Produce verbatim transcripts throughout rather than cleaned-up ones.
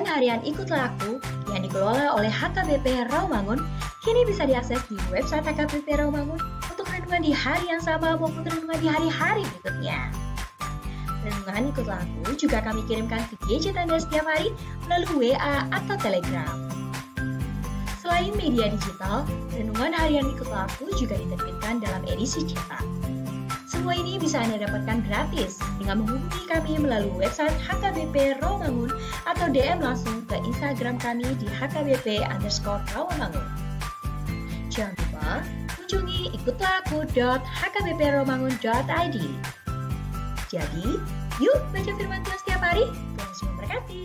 Harian Ikutlah Aku yang dikelola oleh H K B P Rawamangun kini bisa diakses di website H K B P Rawamangun untuk renungan di hari yang sama maupun renungan di hari-hari berikutnya. Renungan Ikutlah Aku juga kami kirimkan ke gadget Anda setiap hari melalui W A atau Telegram. Selain media digital, renungan harian Ikutlah Aku juga diterbitkan dalam edisi cetak. Semua ini bisa Anda dapatkan gratis dengan menghubungi kami melalui website H K B P Rawamangun atau D M langsung ke Instagram kami di H K B P underscore Rawamangun. Jangan lupa kunjungi ikutlah aku dot H K B P rawamangun dot I D. Jadi, yuk baca firman Tuhan setiap hari. Tuhan Yesus memberkati.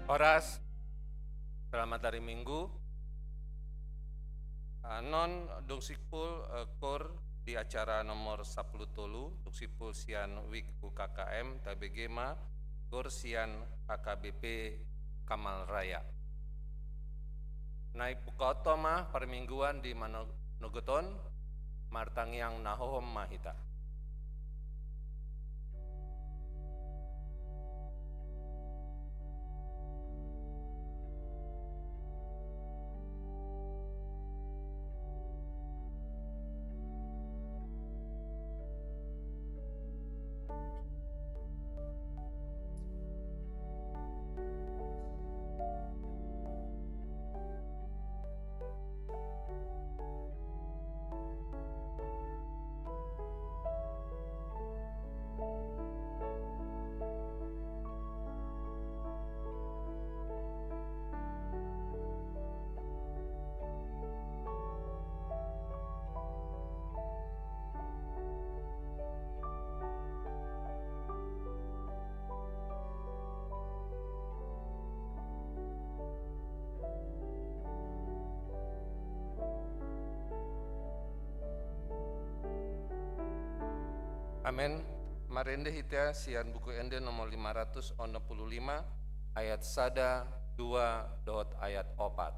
Horas, selamat hari Minggu. Annon dung simpul, eh, koor di acara nomor sampulu tolu, dung simpul sian week U K K M, tabege ma koor sian H K B P Kamal Raya. Na ipungkaonta ma parmingguan di manogot on, martangiang na hohom ma hita. Amen. Marende hita sian Buku Ende nomor lima ratus onom pulu lima, ayat sada, dua, dohot ayat opat.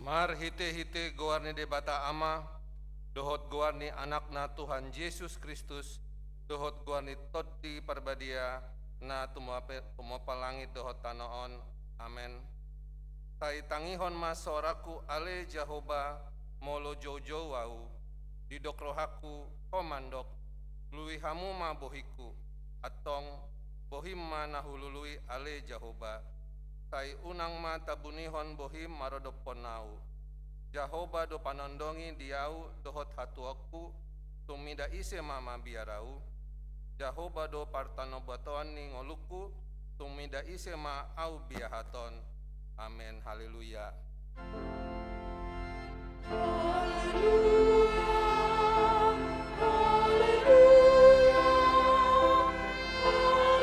Marhitehite goar ni Debata Ama, dohot goar ni Anakna Tuhan Jesus Kristus, dohot goar ni Tondi Parbadia, na tumope-, tumompa langit dohot tano on. Amen. Sai tangihon ma soarangku, ale Jahowa, molo joujou ahu, didok rohangku, ho mandok, lului hamu ma bohingku. Antong, bohim ma na hulului, ale Jahowa. Sai unang ma tabunihon bohim maradophon ahu. Jahowa do panondongi di ahu dohot hatuaonku, tung mida ise ma mabiar ahu. Jahowa do partanobatoan ni ngolungku, tung mida ise ma ahu biahaton. Amen. Haleluya. Haleluya. Haleluya. Haleluya.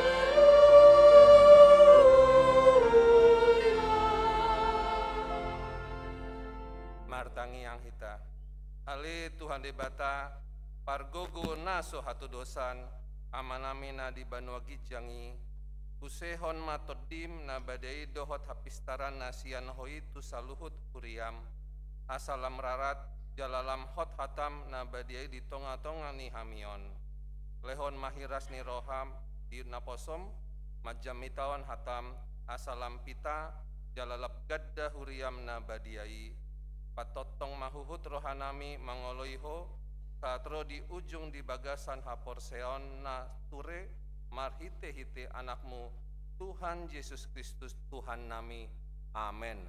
Martangiang hita. Ale Tuhan Debata, pargogo na so hatudosan, Amanami na di banua ginjang i, usehon ma Tondim na badia i dohot hapistaran na sian Ho i tu saluhut huriam, asa lam rarat jala lam hot hatam na badia i di tongatonga ni hami on. Lehon ma hiras ni roham di naposom, manjamitahon hatam, asa lam pita jala lam ganda huriam na badia i. Patongtong ma huhut rohanami mangoloi Ho, sahat ro di ujung di bagasan haporseaon na ture, marhite-hite Anakmu, Tuhan Jesus Kristus, Tuhannami. Amen.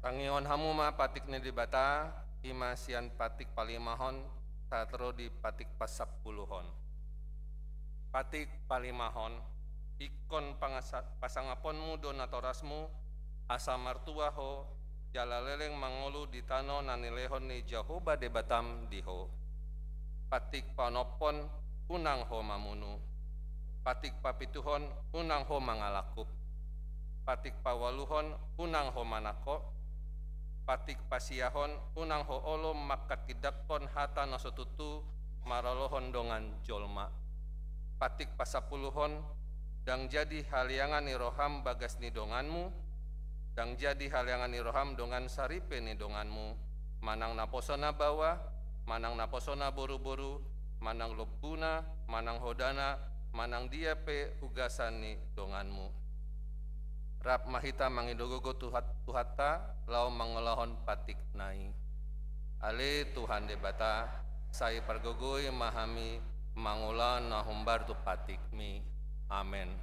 Tangihon hamu ma patik ni Debata, i ma sian patik palimahon sahat ro di patik pasampuluhon. Patik palimahon, ingkon pangasa-, pasangaponmu do natorasmu, asa martua ho, jala leleng mangolu di tano na nilehon ni Jahowa Debatam di ho. Patik paonomhon, unang ho mamunu. Patik papituhon, unang ho mangalangkup. Patik paualuhon, unang ho manangko. Patik pasiahon, unang ho olo manghatindanghon hata na so tutu maralohon dongan jolma. Patik pasampuluhon, ndang jadi haleangan ni roham bagas ni donganmu, ndang jadi haleangan ni roham dongan saripe ni donganmu, manang naposona baoa, manang naposona boruboru, manang lombuna, manang hodana, manang dia pe ugasan ni donganmu. Rap ma hita mangido gogo Tuhan, Tuhanta, laho mangulahon patikna i. Ale Tuhan Debata, sai pargogoi ma hami mangula na hombar tu patikmi. Amen.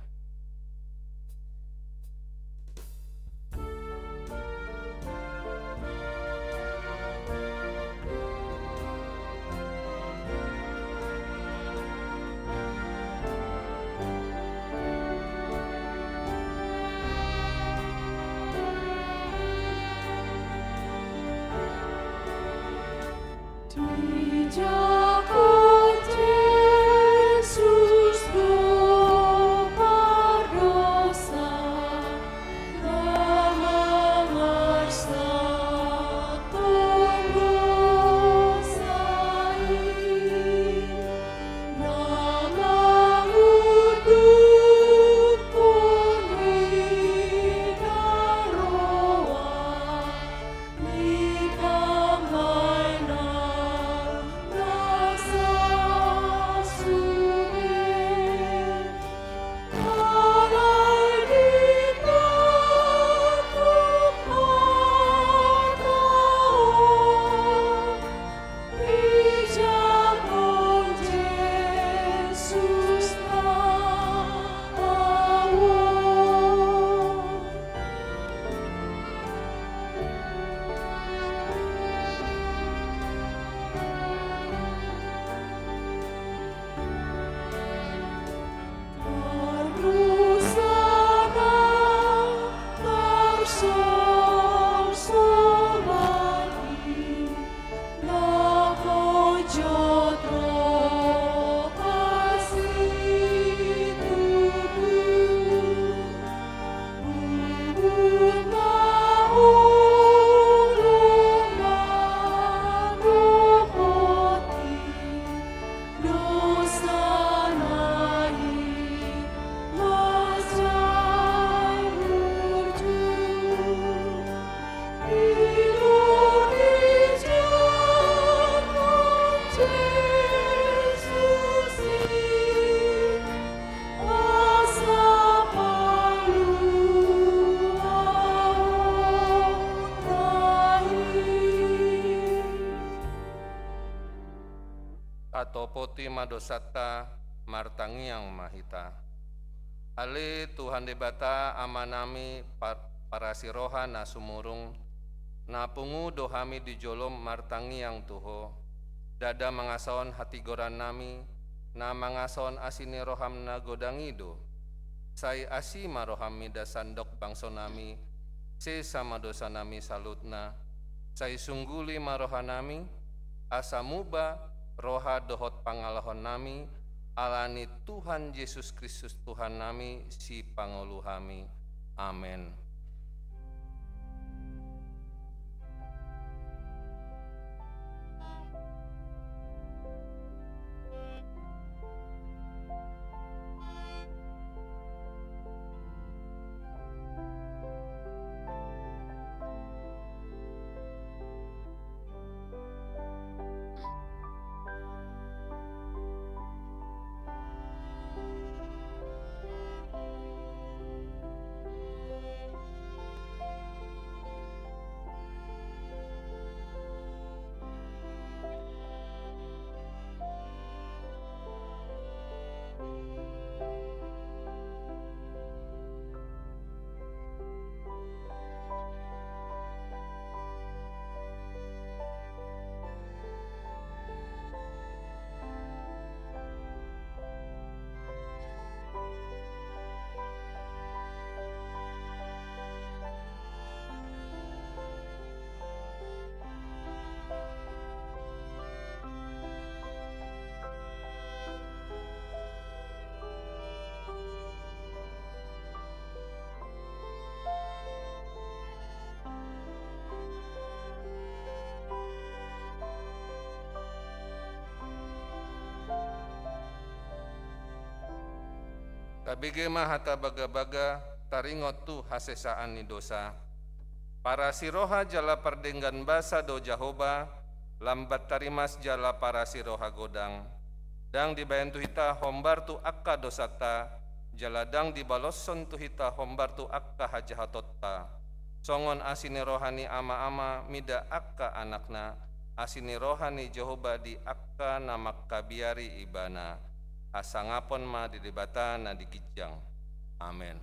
Saluhutna ma dosanta, martangiang ma hita. Ale Tuhan Debata Amanami, par-, parasi roha na sumurung, na pungu do hami di jolom martangiang tu Ho. Ndada mangasahon hatigorannami, na mangasahon asi ni roham na godang i do. Sai asi ma roham mida sandok bangsonami, sesa ma dosanami saluhutna. Sai sungguli ma rohanami, asa muba roha dohot pangalahonnami, ala ni Tuhan Jesus Kristus Tuhannami, Sipangolu hami. Amen. Tabege ma hata bagabaga taringot tu hasesaan ni dosa. Parasi roha jala pardenggan basa do Jahowa, lambat tarimas jala parasi roha godang. Ndang dibahen tu hita hombar tu angka dosanta, jala ndang dibaloshon tu hita hombar tu angka hajahatonta. Songon asi ni roha ni ama-ama mida angka anakna, asi ni roha ni Jahowa di angka na mangkabiari Ibana. Hasangapon ma di Debata na di ginjang. Amen.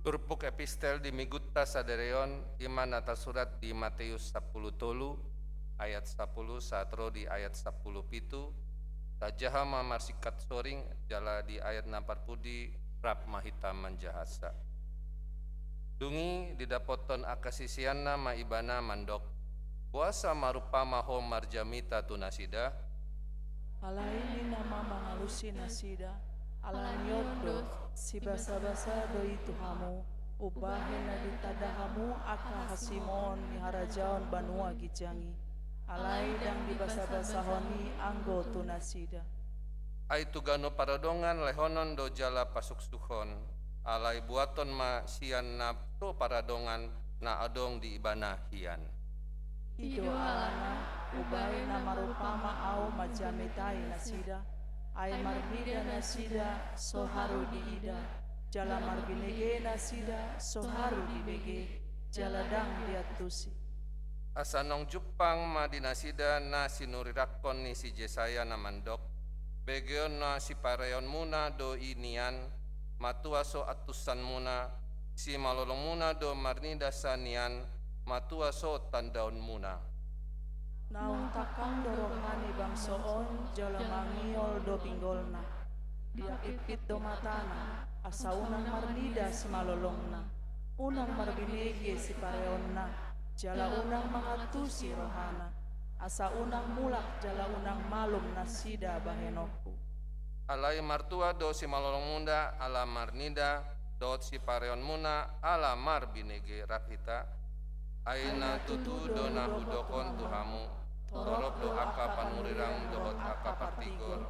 Turpuk epistel di Minggunta sadari on, i ma na tarsurat di Mateus sampulu tolu, ayat sampulu sahat ro di ayat sampulu pitu. Tajaha ma marsingkat soring, jala di ayat na parpudi rap ma hita manjahatsa. Dung i didapothon angka siseanna ma Ibana mandok: Boasa marumpama Ho marjamita tu nasida? Alai ninna ma mangalusi nasida: Ala ni on do, sibasabasa do i tu hamu, umbahen na ditanda hamu angka hasimoon ni harajaon banua ginjang i. Alai ndang dibasabasahon i anggo tu nasida. Ai tu ganup paradongan lehonon do jala pasuksukhon, alai buaton ma sian na so paradongan na adong di ibana hian. I do alana, umbahen na marupama ahu manjamitahon nasida, ai marnida nasida so haru diida, jala marbinege nasida so haru dibege, jala ndang diantusi. Asa naung jumpang ma di nasida na sinurirangkon ni si Jesaya na mandok: Begeon na sipareonmuna do i nian, matua so antusanmuna, simalolongmuna do marnida sa nian, matua so tandaonmuna. Naung tangkang do roha ni bangso on jala mangiol do pinggolna. Diampitpit do matana, asa unang marnida simalolongna. Unang marbinege sipareonna, jala unang mangantusi rohana, asa unang mulak jala unang malum nasida bahenonku. Alai martua do simalolongmuna ala marnida, dohot sipareonmuna ala marbinege rap hita. Ai na tutu do na hudok on tu hamu, torop do angka panurirang dohot angka partigor,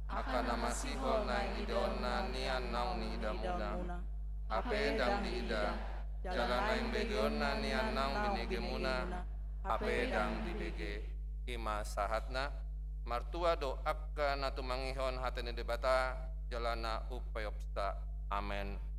angka na masihol naeng idaonna nian naung niidamuna, hape ndang diida, jala naeng begeonna nian naung binegemuna, hape ndang dibege. I ma sahatna. Martua do angka na tumangihon hata ni Debata, jala na umpeopsa. Amen.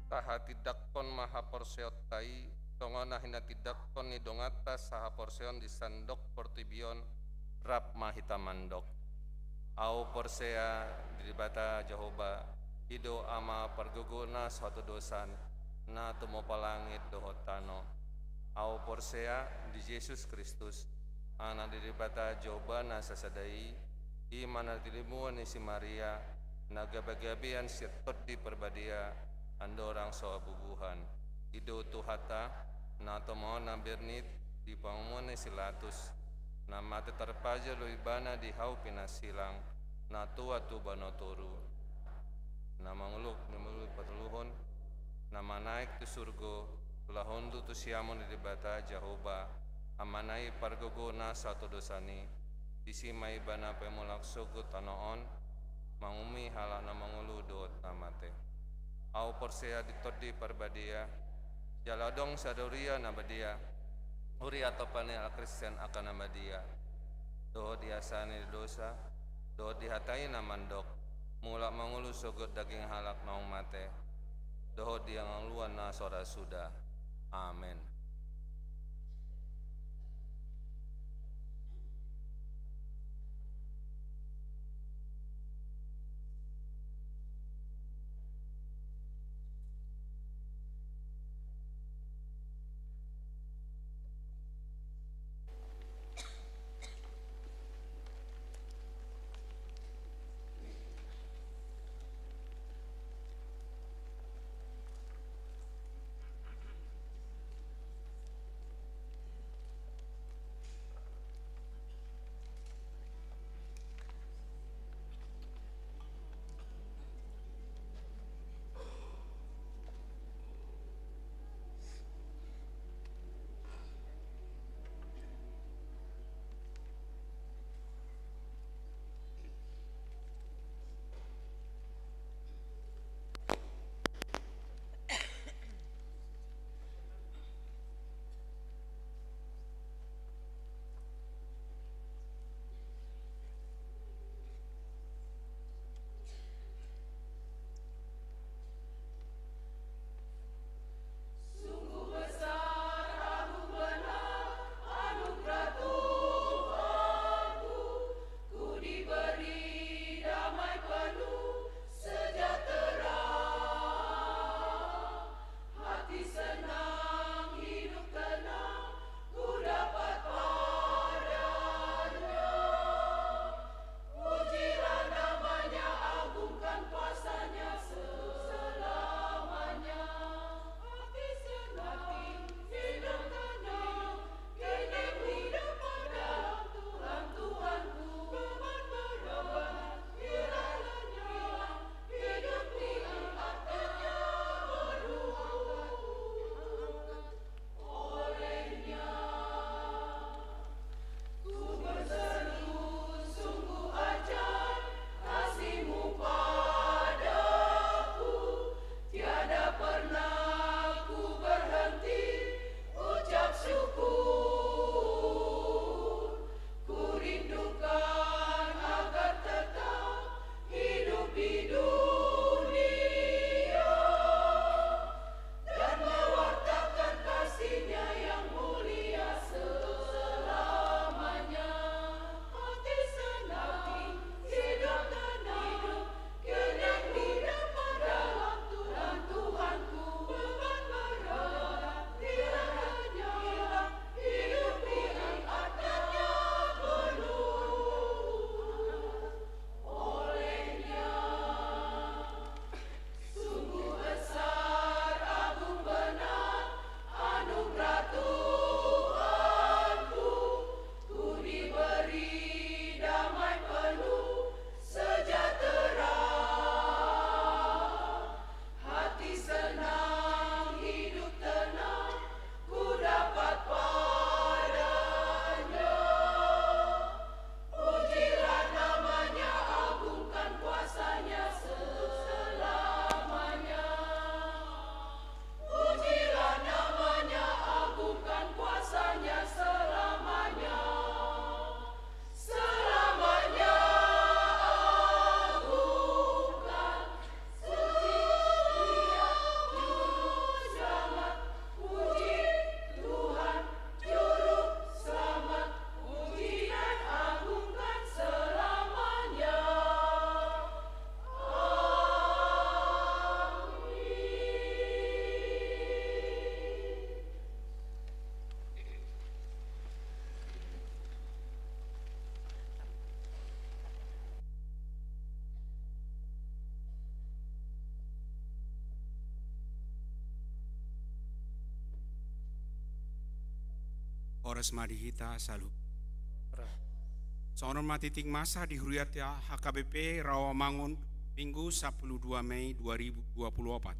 Tahatindangkon ma haporseaonta i, songon na hinatindangkon ni donganta sahaporseaon di sandok portibi on. Rap ma hita mandok: Ahu porsea di Debata Jahowa, i do Ama pargogona sahatodosan, na tumompa langit dohot tano. Ahu porsea di Jesus Kristus, Anak ni Debata Jahowa na sasada i, i ma na tinitibu ni si Maria, na gabegabean sian Tondi Parbadia, andorang so bubuhan. I do Tuhanta, na tomaon na bernit di pangomoan ni si Latus, na mate tarpajal do Ibana di hau pinansilang, na tua tu banua toru, na mangolu di mangolu patoluhon, na manaek tu surgo, laho hundul tu siamun ni Debata Jahowa, Amana i pargogona sahatodosan i. Disi ma Ibana paimulak sogot tano on, manguhumi halak na mangolu dohot na mate. Ahu porsea di Tondi Parbadia, jala adong sada huria na badia, Huria Topanil Kristen angka na badia, dohot di asa ni dosa, dohot di hata i na mandok, mulak mangolu sogot daging halak naung mate, dohot di hangoluan na so ra suda. Amen. Sungguh besar, agung benar anugerah Tuhanku, ku diberi damai penuh sejahtera. Hati senang, hidup tenang, ku dapat padanya. Pujilah namanya, agungkan kuasanya selamanya. Hati senang, hidup tenang, kini ku dapat dalam Tuhan, Tuhanku. Beban, beban, hiranya hilang, hidup ini artinya berubah. Olehnya ku berseru, sungguh ajaib kasih-Mu padaku, tiada pernah ku berhenti ucap syukur. Ku rindukan agar tetap hidup di dunia dan mewartakan kasih-Nya yang mulia selamanya. Hati senang, hidup tenang, kini ku dapat dalam Tuhan, Tuhanku. Beban berat, hiranya hilang, hidup ini artinya penuh. Olehnya sungguh besar, agung benar anugerah Tuhanku, ku diberi damai penuh sejahtera. Hati senang, hidup tenang, ku dapat padanya. Pujilah namanya, agungkan kuasanya selamanya. Pujilah namanya, agungkan kuasanya selamanya. Selamanya agungkan. Puji Dia, Juru Selamat. Puji Tuhan, Juru Selamat. Puji dan agungkan selamanya. Amin. Horas ma di hita saluhut. Songon on ma titik masa di huriata H K B P Rawamangun, Minggu sampulu dua Mei dua ribu dua puluh opat.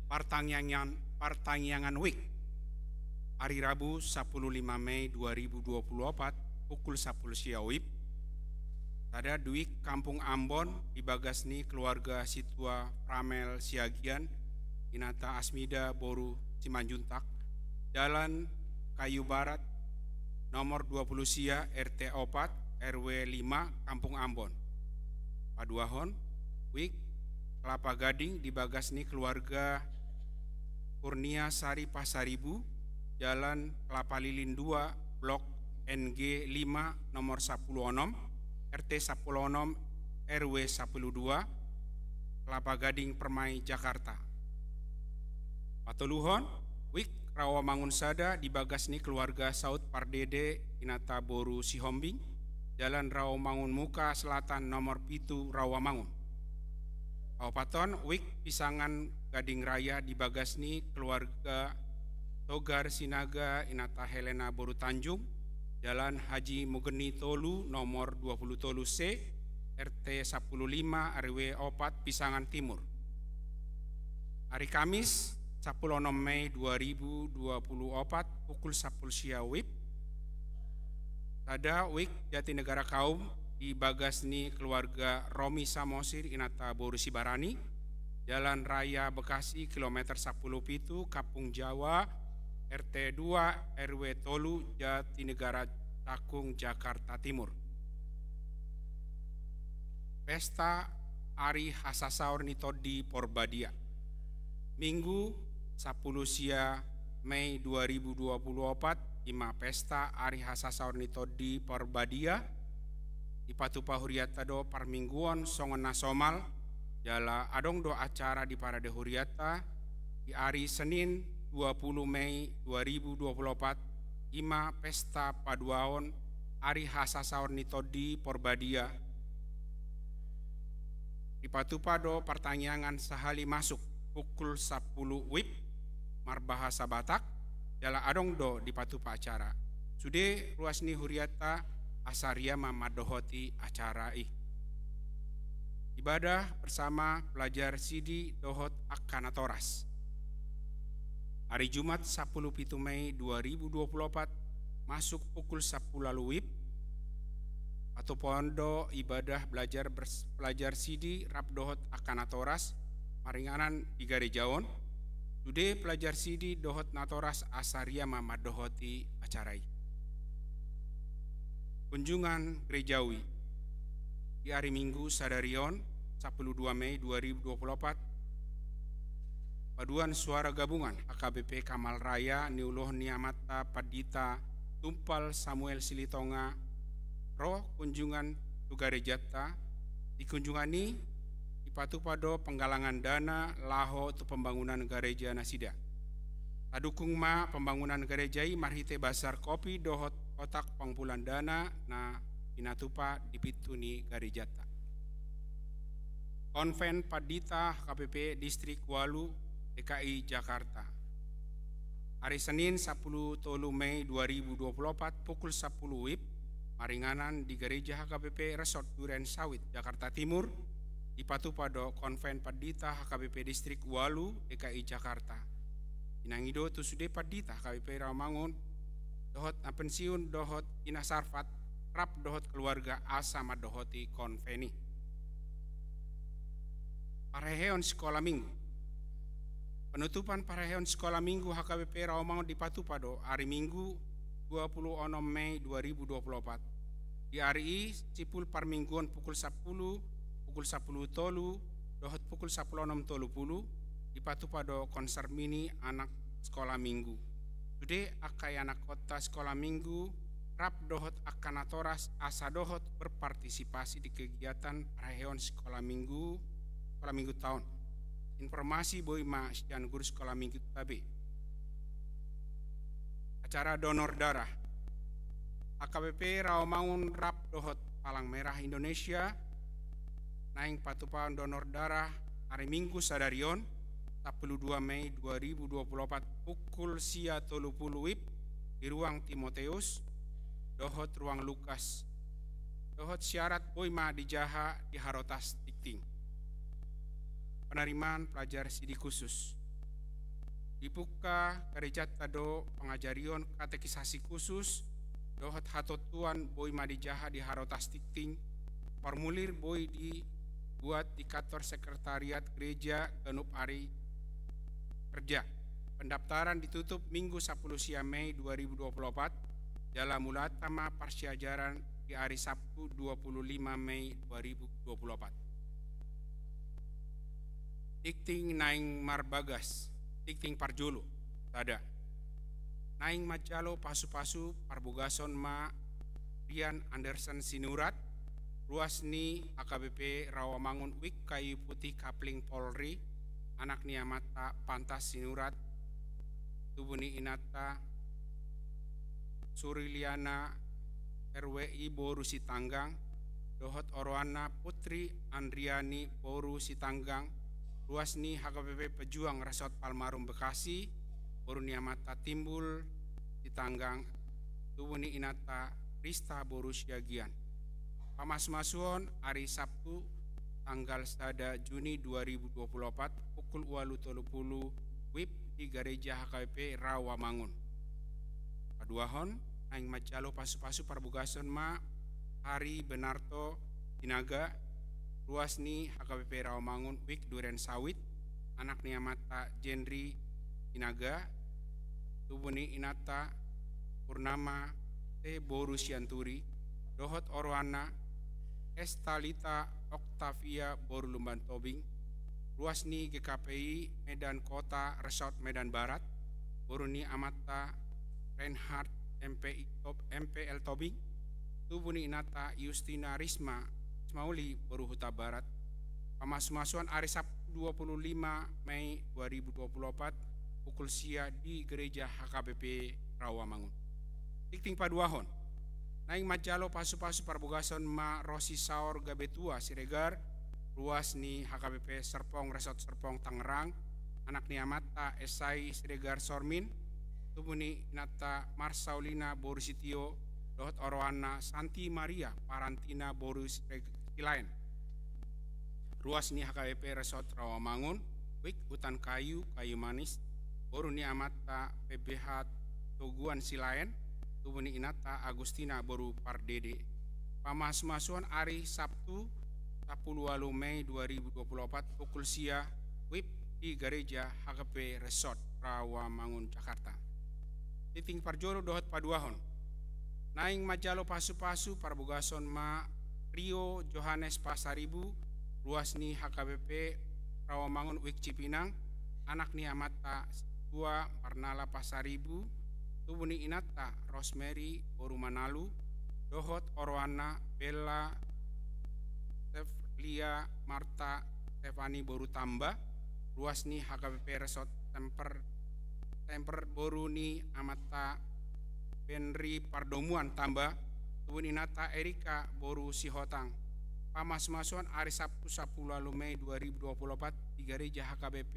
Partangiangan, partangiangan wijk. Ari Rabu sampulu lima Mei dua ribu dua puluh opat, pukul sampulu sia wib. Sada di wijk Kampung Ambon, di bagas ni keluarga Sintua Pramel Siagian, Inanta Asmida boru Simanjuntak, Dalan Kayu Barat, nomor dua puluh sia, R T opat, R W lima, Kampung Ambon. Paduahon, WIK, Kelapa Gading di bagas ni keluarga Kurnia Sari Pasaribu, Jalan Kelapa Lilin dua, Blok N G lima, nomor sapuluh onom, R T sapuluh onom, R W sapuluh dua, Kelapa Gading Permai, Jakarta. Patoluhon, WIK Rawamangun sada di bagas ni keluarga Saud Pardede Inanta boru Sihombing, Jalan Rawamangun Muka Selatan nomor pitu, Rawamangun. Paopathon, WIK Pisangan Gading Raya di bagas ni keluarga Togar Sinaga Inanta Helena boru Tanjung, Jalan Haji Mugeni tolu nomor dua puluh tolu C, R T sapuluh lima, R W opat, Pisangan Timur. Ari Kamis, sapuluh onom Mei dua ribu dua puluh opat, pukul sapuluh sia WIB. Sada, WIK Jatinegara Kaum di bagas ni keluarga Romi Samosir Inanta boru Sibarani, Jalan Raya Bekasi, kilometer sapuluh pitu, Kampung Jawa, R T dua, R W tolu, Jatinegara Cakung, Jakarta Timur. Pesta Ari Hasasaor ni Tondi Porbadia. Minggu, sapuluh sia Mei dua ribu dua puluh opat, i ma pesta Ari Hasasaor ni Tondi Porbadia. Dipatupa hurianta do parmingguon songon na somal, jala adong do acara di parade hurianta di ari Senin dua puluh Mei dua ribu dua puluh opat, i ma pesta paduahon Ari Hasasaor ni Tondi Porbadia. Dipatupa do partangiangan sahali masuk pukul sapuluh WIB marbahasa Batak, jala adong do dipatupa acara. Sude ruas ni hurianta asa ria ma mandohoti acara i. Ibadah bersama pelajar sidi dohot angka natoras. Ari Jumat, sapuluh pitu Mei dua ribu dua puluh opat, masuk pukul sapuluh ualu WIB, patupaon do ibadah belajar bers-, pelajar sidi rap dohot angka natoras maringanan di gareja on. Sude pelajar sidi dohot natoras asa ria ma mandohoti acara i. Kunjungan gerejawi. Di ari Minggu sadari on, sapuluh dua Mei dua ribu dua puluh opat, Paduan Suara Gabungan H K B P Kamal Raya niulohon ni amanta Pandita Tumpal Samuel Silitonga ro kunjungan tu garejanta. Di kunjungan i dipatupa do penggalangan dana laho tu pembangunan gareja nasida. Tadukung ma pembangunan gareja i marhite bazar kopi dohot kotak pengumpulan dana na pinatupa di pintu ni garejanta. Konven Pandita H K B P Distrik ualu D K I Jakarta. Ari Senin, sapuluh tolu Mei dua ribu dua puluh opat, pukul sapuluh WIB, maringanan di Gereja H K B P Resort Duren Sawit, Jakarta Timur, dipatupa do Konven Pandita H K B P Distrik ualu D K I Jakarta. Inang i do tu sude pandita H K B P Rawamangun, dohot na pensiun, dohot Ina Sarfat, rap dohot keluarga asa mandohoti konven i. Parheheon sikola Minggu. Penutupan parheheon sikola Minggu H K B P Rawamangun dipatupa do ari Minggu, dua puluh onom Mei dua ribu dua puluh opat. Di ari i, sipul parmingguon pukul sapuluh, pukul sapuluh tolu, dohot pukul sapuluh onom tolu pulu, dipatupa do konser mini anak sikola Minggu. Sude angka ianakhonta sikola Minggu, rap dohot angka natoras asa dohot berpartisipasi di kegiatan parheheon sikola Minggu, sikola Minggu taon. Informasi boi ma sian guru sikola Minggu tabe. Acara donor darah. H K B P Rawamangun rap dohot Palang Merah Indonesia naeng patupaon donor darah ari Minggu sadari on, sapuluh dua Mei dua ribu dua puluh opat, pukul sia tolu pulu WIB di ruang Timoteus dohot ruang Lukas. Dohot syarat boi ma dijaha di Harotas Tingting. Penerimaan pelajar sidi khusus. Dipungka garejanta do pangajarion katekisasi khusus dohot hatontuan boi ma dijaha di Harotas Tingting. Formulir boi dibuat di kantor sekretariat gereja ganup ari kerja. Pendaftaran ditutup Minggu sampulu sia Mei dua ribu dua puluh opat, jala mulai ma parsiajaran di ari Sabtu dua puluh lima Mei dua ribu dua puluh opat. Tingting naeng marbagas, tingting parjolo, sada. Naeng manjalo pasupasu parbogason ma Rian Andersen Sinurat, ruas ni H K B P Rawamangun Wik Kayu Putih Kapling Polri, anak ni amanta Pantas Sinurat, tubu ni inanta Suriliana R W I boru Sitanggang, dohot oroanna Putri Andriani boru Sitanggang, ruas ni H K B P Pejuang Resort Palmarum Bekasi, boru ni amanta Timbul Sitanggang, tubu ni inanta Rista boru Siagian. Pamasumasuon ari Sabtu tanggal sada Juni dua ribu dua puluh opat pukul ualu tolu pulu W I B di Gareja H K B P Rawamangun. Paduahon, naeng manjalo pasupasu parbogason ma Hari Benarto Sinaga, ruas ni H K B P Rawamangun Wik Duren Sawit, anak ni amanta Jenri Sinaga, tubu ni inanta Purnama T boru Sianturi, dohot oroanna Estalita Octavia boru Lumban Tobing, ruas ni G K P I Medan Kota Resort Medan Barat, boru ni amanta Reinhard M P I Top-, M P L Tobing, tubu ni inanta Justina Risma Ismauli boru Hutabarat. Pamasumasuon ari Sabtu dua puluh lima Mei dua ribu dua puluh opat pukul sia di Gereja H K B P Rawamangun. Tingting paduahon, naeng manjalo pasupasu parbogason ma Rosi Saor Gabetua Siregar, ruas ni H K B P Serpong Resort Serpong Tangerang, anak ni amanta Esai Siregar Sormin, tubu ni inanta Marsaulina boru Sitio, dohot oroanna Santi Maria Parantina boru Sireg-, Silaen. Ruas ni H K B P Resort Rawamangun, Wik Hutan Kayu, Kayu Manis, boru ni amanta P B H Toguan Silaen, tubu ni inanta Agustina boru Pardede. Pamasumasuon ari Sabtu, sampulu ualu Mei dua ribu dua puluh opat pukul sia W I B di Gareja H K B P Resort Rawamangun, Jakarta. Tingting parjolo dohot paduahon, naeng manjalo pasupasu parbogason ma Rio Johannes Pasaribu, ruas ni H K B P Rawamangun Wik Cipinang, anak ni amanta Situa Marnala Pasaribu, tubu ni inanta Rosemary boru Manalu, dohot oroanna Bella Steflia Marta Stefani boru Tamba, ruas ni H K B P Resort Temper, Temper boru ni amanta Penri Pardomuan Tamba, tubu ni inanta Erika boru Sihotang. Pamasumasuon ari Sabtu sampulu ualu Mei dua ribu dua puluh opat di Gareja H K B P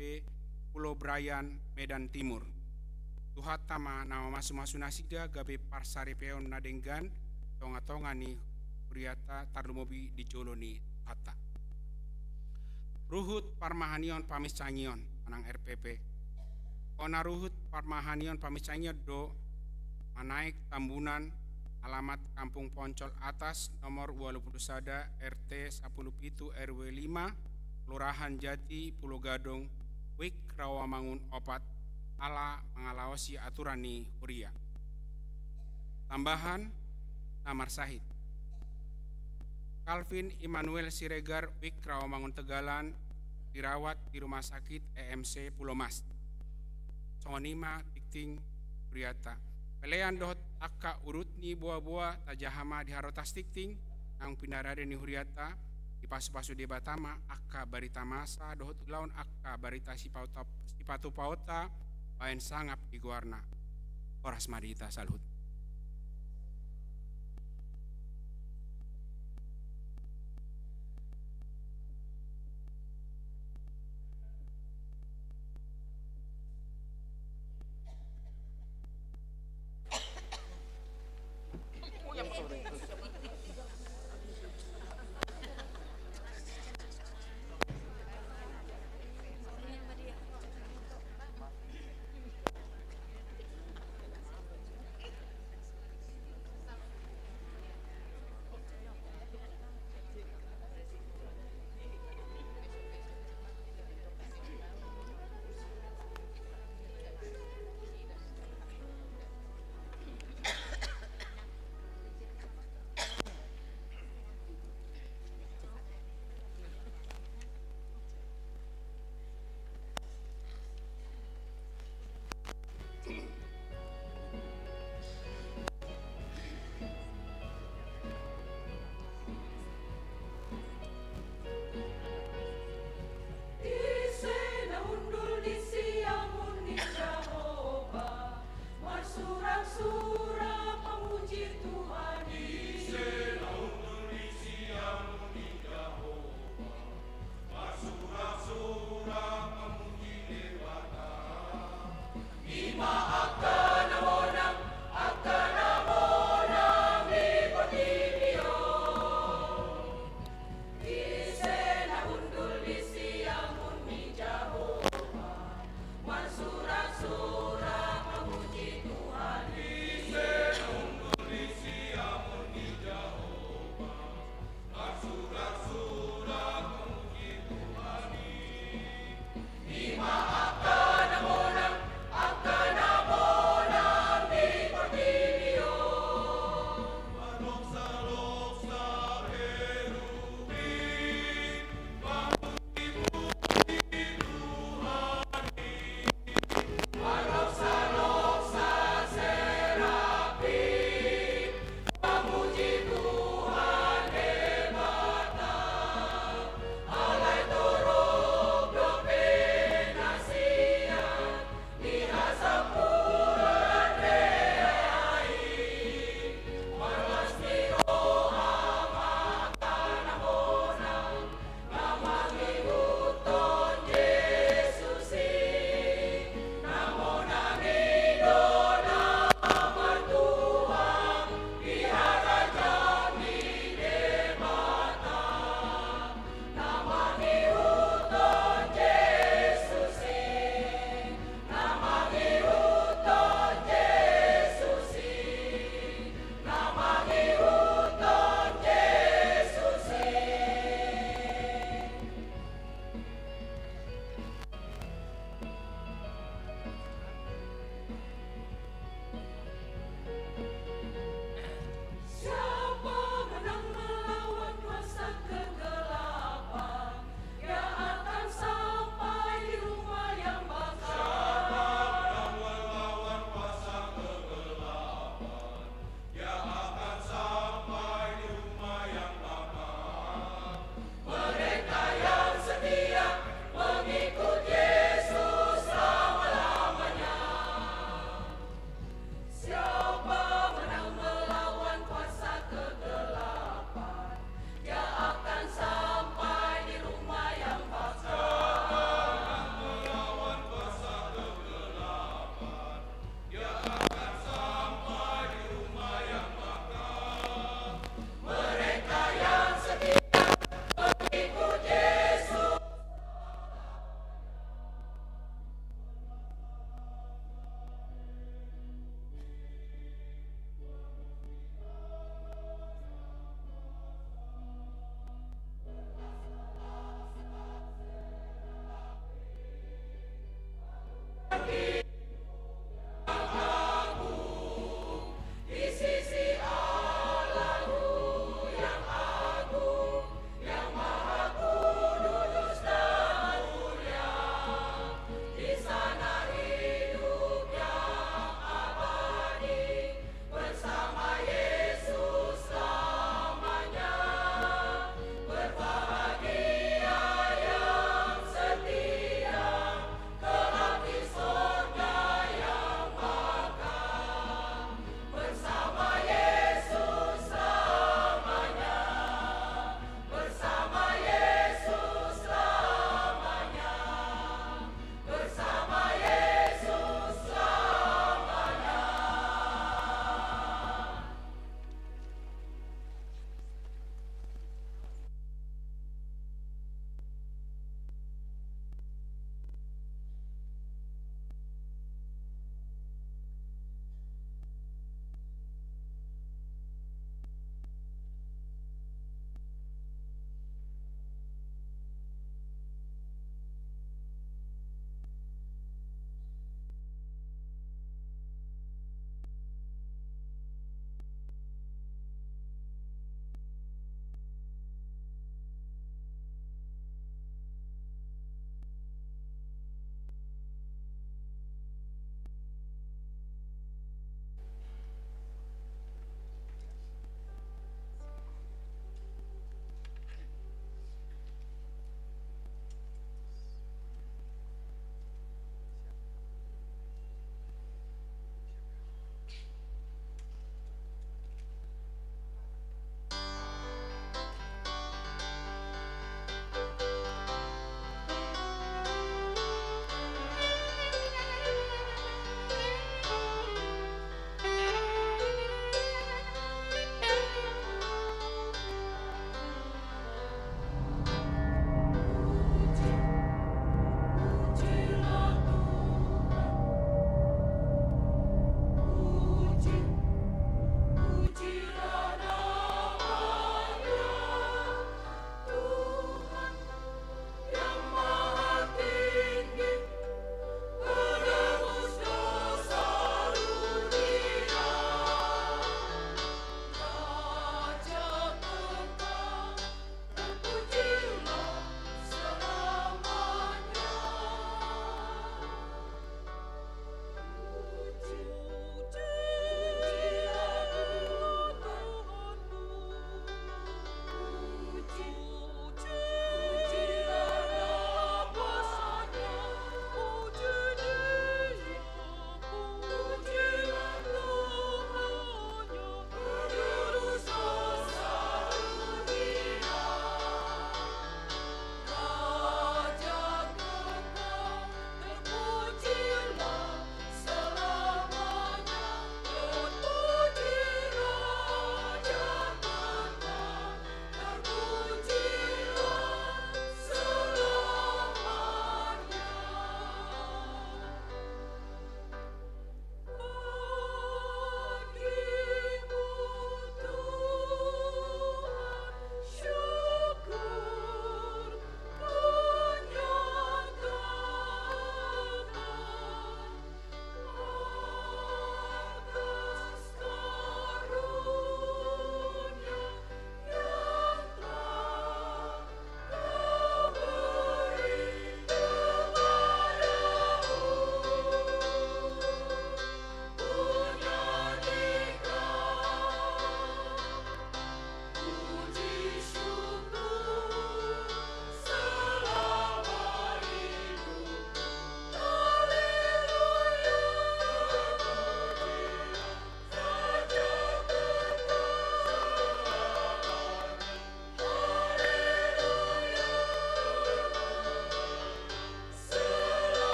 Pulo Brayan, Medan Timur. Tuhanta ma na mamasumasu nasida gabe parsaripeon na denggan tongatonga ni huriata, tarlumobi di jolo ni Tuhanta. Ruhut parmahanion paminsangion manang R P P. Hona ruhut parmahanion paminsangion do Manaek Tambunan, alamat Kampung Poncol Atas, nomor ualu pulu sada, R T sampulu pitu, R W lima, Kelurahan Jati, Pulo Gadong, Wik Rawamangun opat, ala mangalaosi aturan ni huria. Tambahan na marsahit: Calvin Immanuel Siregar, Wik Rawamangun Tegalan, dirawat di Rumah Sakit E M C Pulo Mas. Songon i ma tingting huriata. Pelean dohot angka urut ni boaboa tajaha ma di harotas tingting naung pinarade ni huriata. Dipasupasu Debata ma angka barita masa dohot ulaon angka barita sipatupahonta baen sangap di goarna. Horas ma di hita saluhut.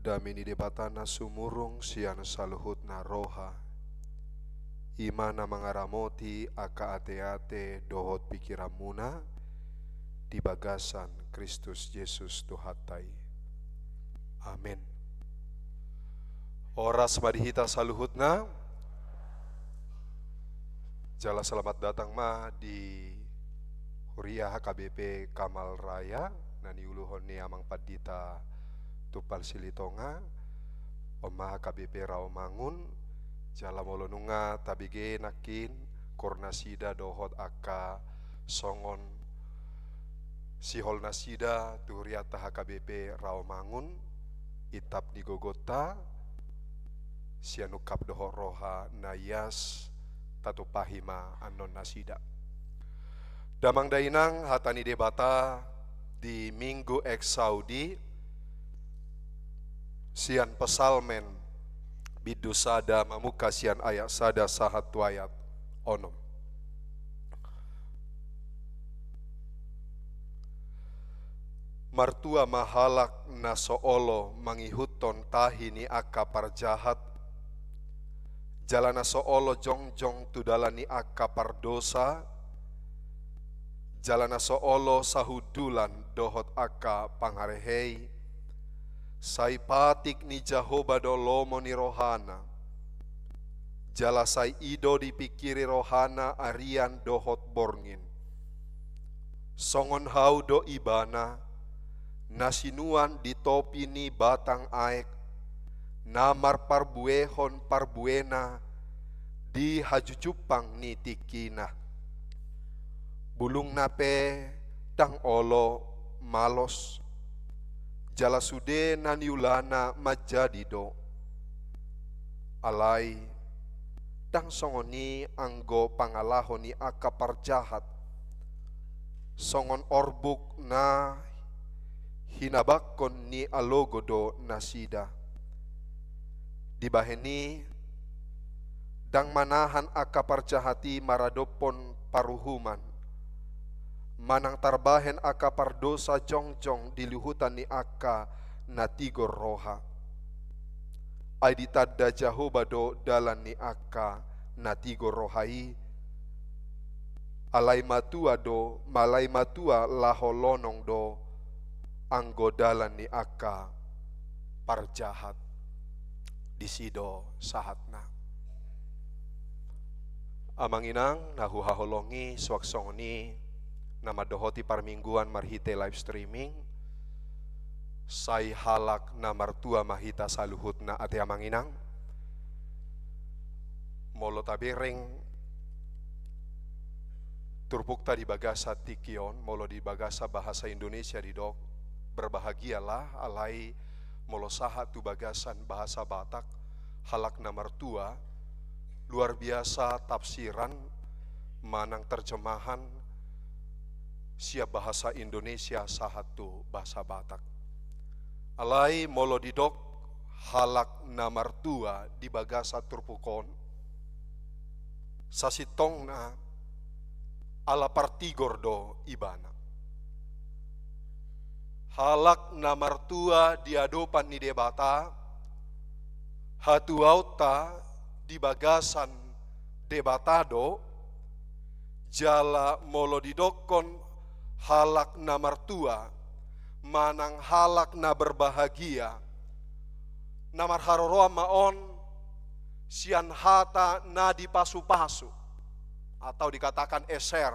Dame ni Debata na sumurung sian saluhutna roha, i ma na mangaramoti angka ateate dohot pingkiranmuna di bagasan Kristus Jesus Tuhanta i. Amen. Horas ma di hita saluhutna. Jala selamat datang ma di Huria H K B P Kamal Raya na niuluhon ni Amang Pandita Tumpal Silitonga. On ma H K B P Rawamangun. Jala molo nunga tabege nangkin koor nasida dohot angka songon sihol nasida tu hurianta H K B P Rawamangun, itap ni gogonta, sian ungkap dohot roha na ias, tatumpahi ma annon nasida. Damang dainang, hata ni Debata di Minggu Exaudi, sian Psalmen bindu sada, mamungka sian ayat sada sahat tu ayat onom. Martua ma halak na so olo mangihuthon tahi ni angka parjahat, jala na so olo jongjong tu dalan ni angka pardosa, jala na so olo sahundulan dohot angka pangarehei. Sai patik ni Jahowa do lomo ni rohana, jala sai i do dipingkiri rohana arian dohot borngin. Songon hau do Ibana, na sinuan di topi ni batang aek, na marparbuehon parbuena di hajujumpang ni tingkina. Bulungna pe ndang olo malos, jala sude na niulana manjadi do. Alai ndang songon i anggo pangalaho ni angka parjahat, songon orbuk na hinabangkon ni alogo do nasida. Dibahen i, ndang manahan angka parjahat i maradophon paruhuman, manang tarbahen angka pardosa jongjong di luhutan ni angka na tigor roha. Ai ditanda Jahowa do dalan ni angka na tigor roha i, alai matua do, alai matua laho lonong do anggo dalan ni angka parjahat. Disi do sahatna. Amang inang na huhaholongi, suang songon i na mandohoti parmingguan marhite live streaming, sai halak na martua ma hita saluhutna, ate amang inang. Molo tabereng turpukta di bagasan tingki on, molo di bagasan bahasa Indonesia didok berbahagialah, alai molo sahat tu bagasan bahasa Batak, halak na martua, luar biasa tafsiran manang terjemahan sian bahasa Indonesia sahat tu bahasa Batak. Alai molo didok halak na martua di bagasan turpuk on, sasintongna ala partigor do ibana. Halak na martua di adopan ni Debata, hatuaonta di bagasan Debata do, jala molo didokkon halak na martua, manang halak na berbahagia, na marharoroan ma on sian hata na dipasupasu, atau dikatakan eser.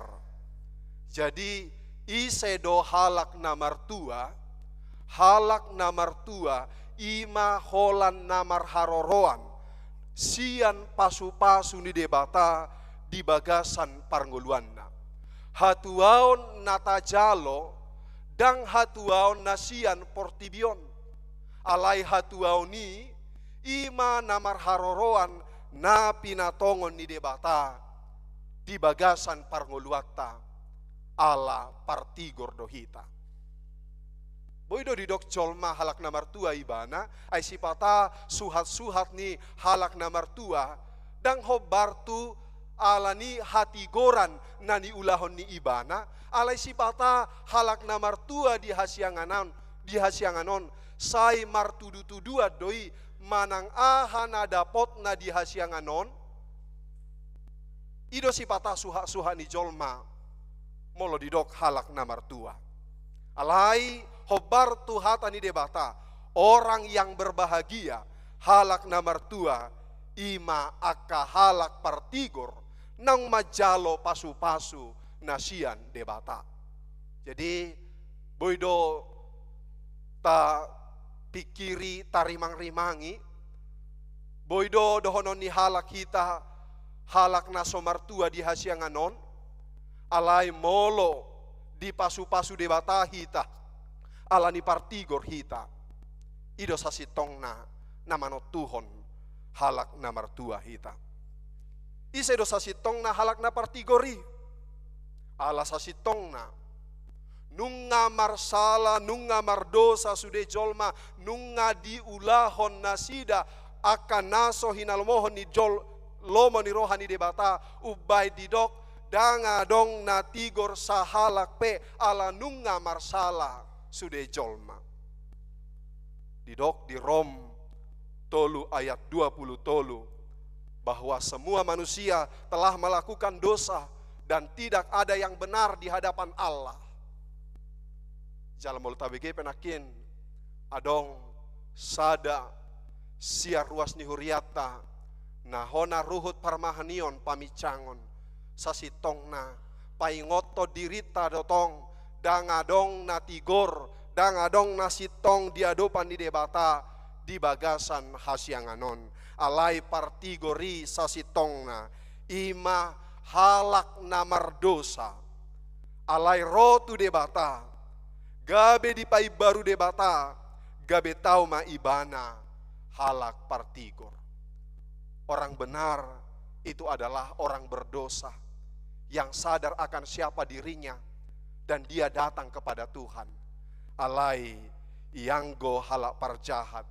Jadi, ise do halak na martua? Halak na martua i ma holan na marharoroan sian pasupasu ni Debata di bagasan parngoluanna. Hatuaon na tajalo ndang hatuaon na sian portibi on, alai hatuaon i, i ma na marharoroan na pinatongon ni Debata di bagasan parngoluanta, ala partigor do hita. Boi do didok jolma halak na martua ibana, ai sipata suhat-suhat ni halak na martua ndang hombar tu ala ni hatigoran na niulahon ni ibana, alai sipata halak na martua di hasiangan on, di hasiangan on, Sai martudu-tuduan do i manang aha na dapotna di hasiangan on. I do sipata suhat-suhat ni jolma molo didok halak na martua. Alai hombar tu hata ni Debata, orang yang berbahagia, halak na martua, i ma angka halak partigor naung manjalo pasu-pasu na sian Debata. Jadi, boi do tapingkiri, tarimang-rimangi, boi do dohonon ni halak hita, halak na so martua di hasiangan on, alai molo dipasu-pasu Debata hita, ala ni partigor hita, i do sasintongna na manontuhon halak na martua hita. Ise do sasintongna halak na partigor i? Ala sasintongna nunga marsala, nunga mardosa sude jolma, nunga diulahon nasida angka na so hinalomohon ni jol-, lomo ni roha ni Debata, umbahen didok, ndang adong na tigor sahalak pe, ala nunga marsala sude jolma. Didok di Rom tolu ayat dua puluh tolu, bahwa semua manusia telah melakukan dosa dan tidak ada yang benar di hadapan Allah. Jala molo tabege pe nangkin, adong sada sian ruas ni hurianta, na hona ruhut parmahanion paminsangon, sasintongna paingothon dirinta do tong, ndang adong na tigor, ndang adong na sintong di adopan ni Debata di bagasan hasiangan on. Alai partigor i sasintongna, i ma halak na mardosa. Alai ro tu Debata, gabe dipaimbaru Debata, gabe tau ma ibana halak partigor. Orang benar itu adalah orang berdosa yang sadar akan siapa dirinya dan dia datang kepada Tuhan. Alai ianggo halak parjahat,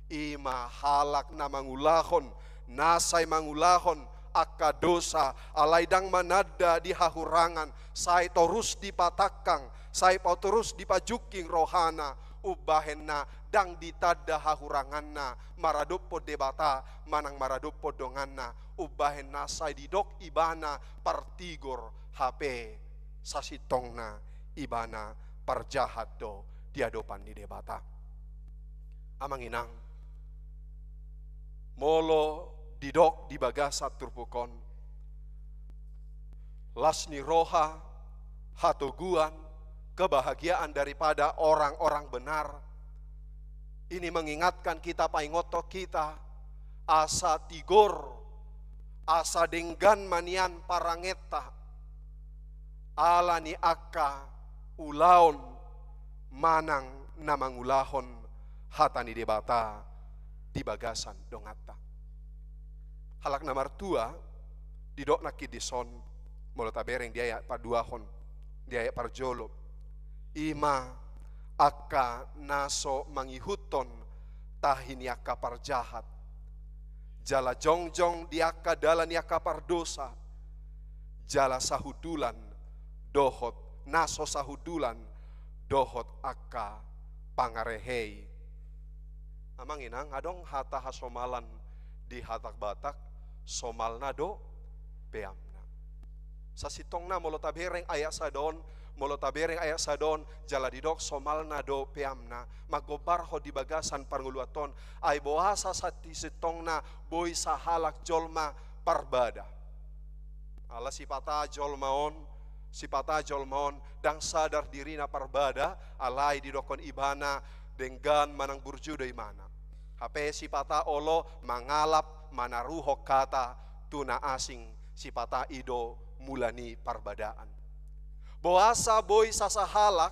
i ma halak na mangulahon, na sai mangulahon angka dosa, alai ndang mananda di hahurangan, sai torus dipatangkang, sai pa-, torus dipajungking rohana, umbahenna ndang ditanda hahuranganna maradophon Debata manang maradophon donganna, umbahenna sai didok ibana partigor, hape sasintongna ibana parjahat do di adopan ni Debata. Amang inang, molo didok di bagasan turpuk on, las ni roha, hatoguan, kebahagiaan daripada orang-orang benar, ini mengingatkan kita, paingothon hita, asa tigor, asa denggan ma nian parangenta, ala ni angka ulaon manang na mangulahon hata ni Debata di bagasan donganta. Halak na martua, didok nangkin dison, molo tabereng di ayat paduahon, di ayat parjolo, i ma angka na so mangihuthon tahi ni angka parjahat, jala jongjong di angka dalan ni angka pardosa, jala sahundulan dohot, na so sahundulan dohot angka pangarehei. Amang inang, adong hata hasomalan di hata Batak, somalna do peamna. Sasintongna molo tabereng ayat sada on, molo tabereng ayat sada on, jala didok somalna do peamna, manggombarhon di bagasan parngoluanta on, ai boasa sasintongna boi sahalak jolma parbada. Ala sipata jolma on, sipata jolma on, ndang sadar dirina parbada, alai didokkon ibana denggan manang burju do ibana. Hape sipata olo mangalap manaruhon hata tu na asing, sipata i do mula ni parbadaan. Boasa boi sasahalak,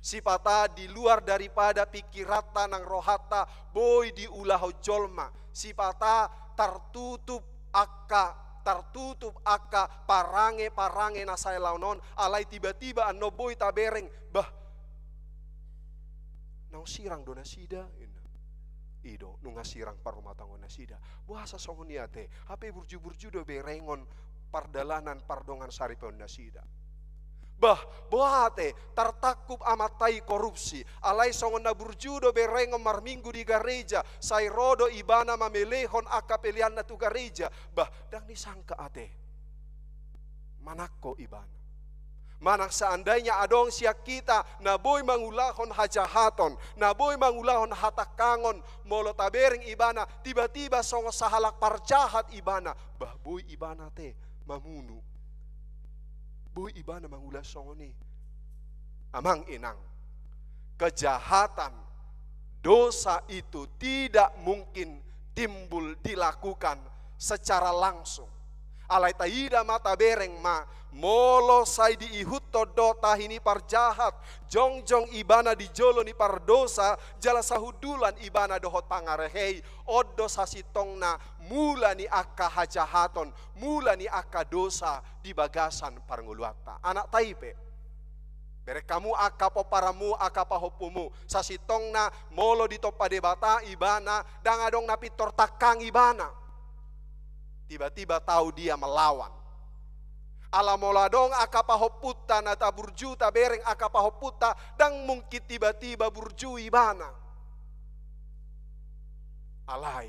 sipata di luar daripada pingkiranta nang rohanta, boi diulahon jolma, sipata tartutup angka, tartutup angka parange-parange na sai laon on, alai tiba-tiba annon boi tabereng, bah, naung sirang do nasida, ninna. I do, nunga sirang parrumatanggaon nasida. Boasa songon i ate, hape burju-burju do berengon pardalanan pardongan saripeon nasida. Bah, boha ate, tartangkup amanta i korupsi, alai songon na burju do berengon marminggu di gareja, sai ro do ibana mamelehon angka peleanna tu gareja. Bah, ndang disangka ate manangko ibana. Manang seandainya adong sian hita na boi mangulahon hajahaton, na boi mangulahon hatangkangon, molo tabereng ibana, tiba-tiba songon sahalak parjahat ibana, bah, boi ibana ate mamunu. Boi ibana mangula songon i. Amang inang, kejahatan, dosa itu tidak mungkin timbul, dilakukan secara langsung. Alai taida ma, tabereng ma, molo sai diihuthon do tahi ni parjahat, jongjong ibana di jolo ni pardosa, jala sahundulan ibana dohot pangarehei, on do sasintongna mula ni angka hajahaton, mula ni angka dosa di bagasan parngoluanta. Anakta i pe. Bereng hamu angka pomparanmu, angka pahompumu. Sasintongna molo ditompa Debata ibana, ndang adong na pintor tangkang ibana. Tiba-tiba tahu dia melawan. Ala molo adong angka pahompunta na taburju, tabereng angka pahompunta, ndang mungkin tiba-tiba burju ibana. Alai,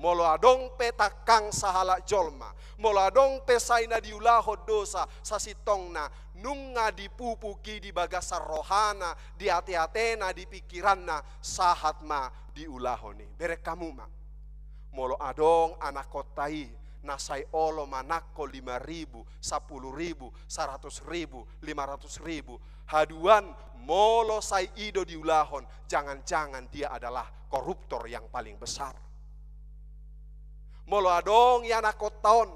molo adong pe tangkang sahalak jolma, molo adong pe sai na diulahon dosa, sasintongna nunga dipupuk i di bagasan rohana, di ate-atena, di pingkiranna, sahat ma diulahon i. Bereng hamu ma. Molo adong anakhonta i na sai olo manangko lima ribu, sampulu ribu, saratus ribu, lima ratus ribu, haduan molo sai i do diulahon, jangan-jangan dia adalah koruptor yang paling besar. Molo adong i anakhonta on,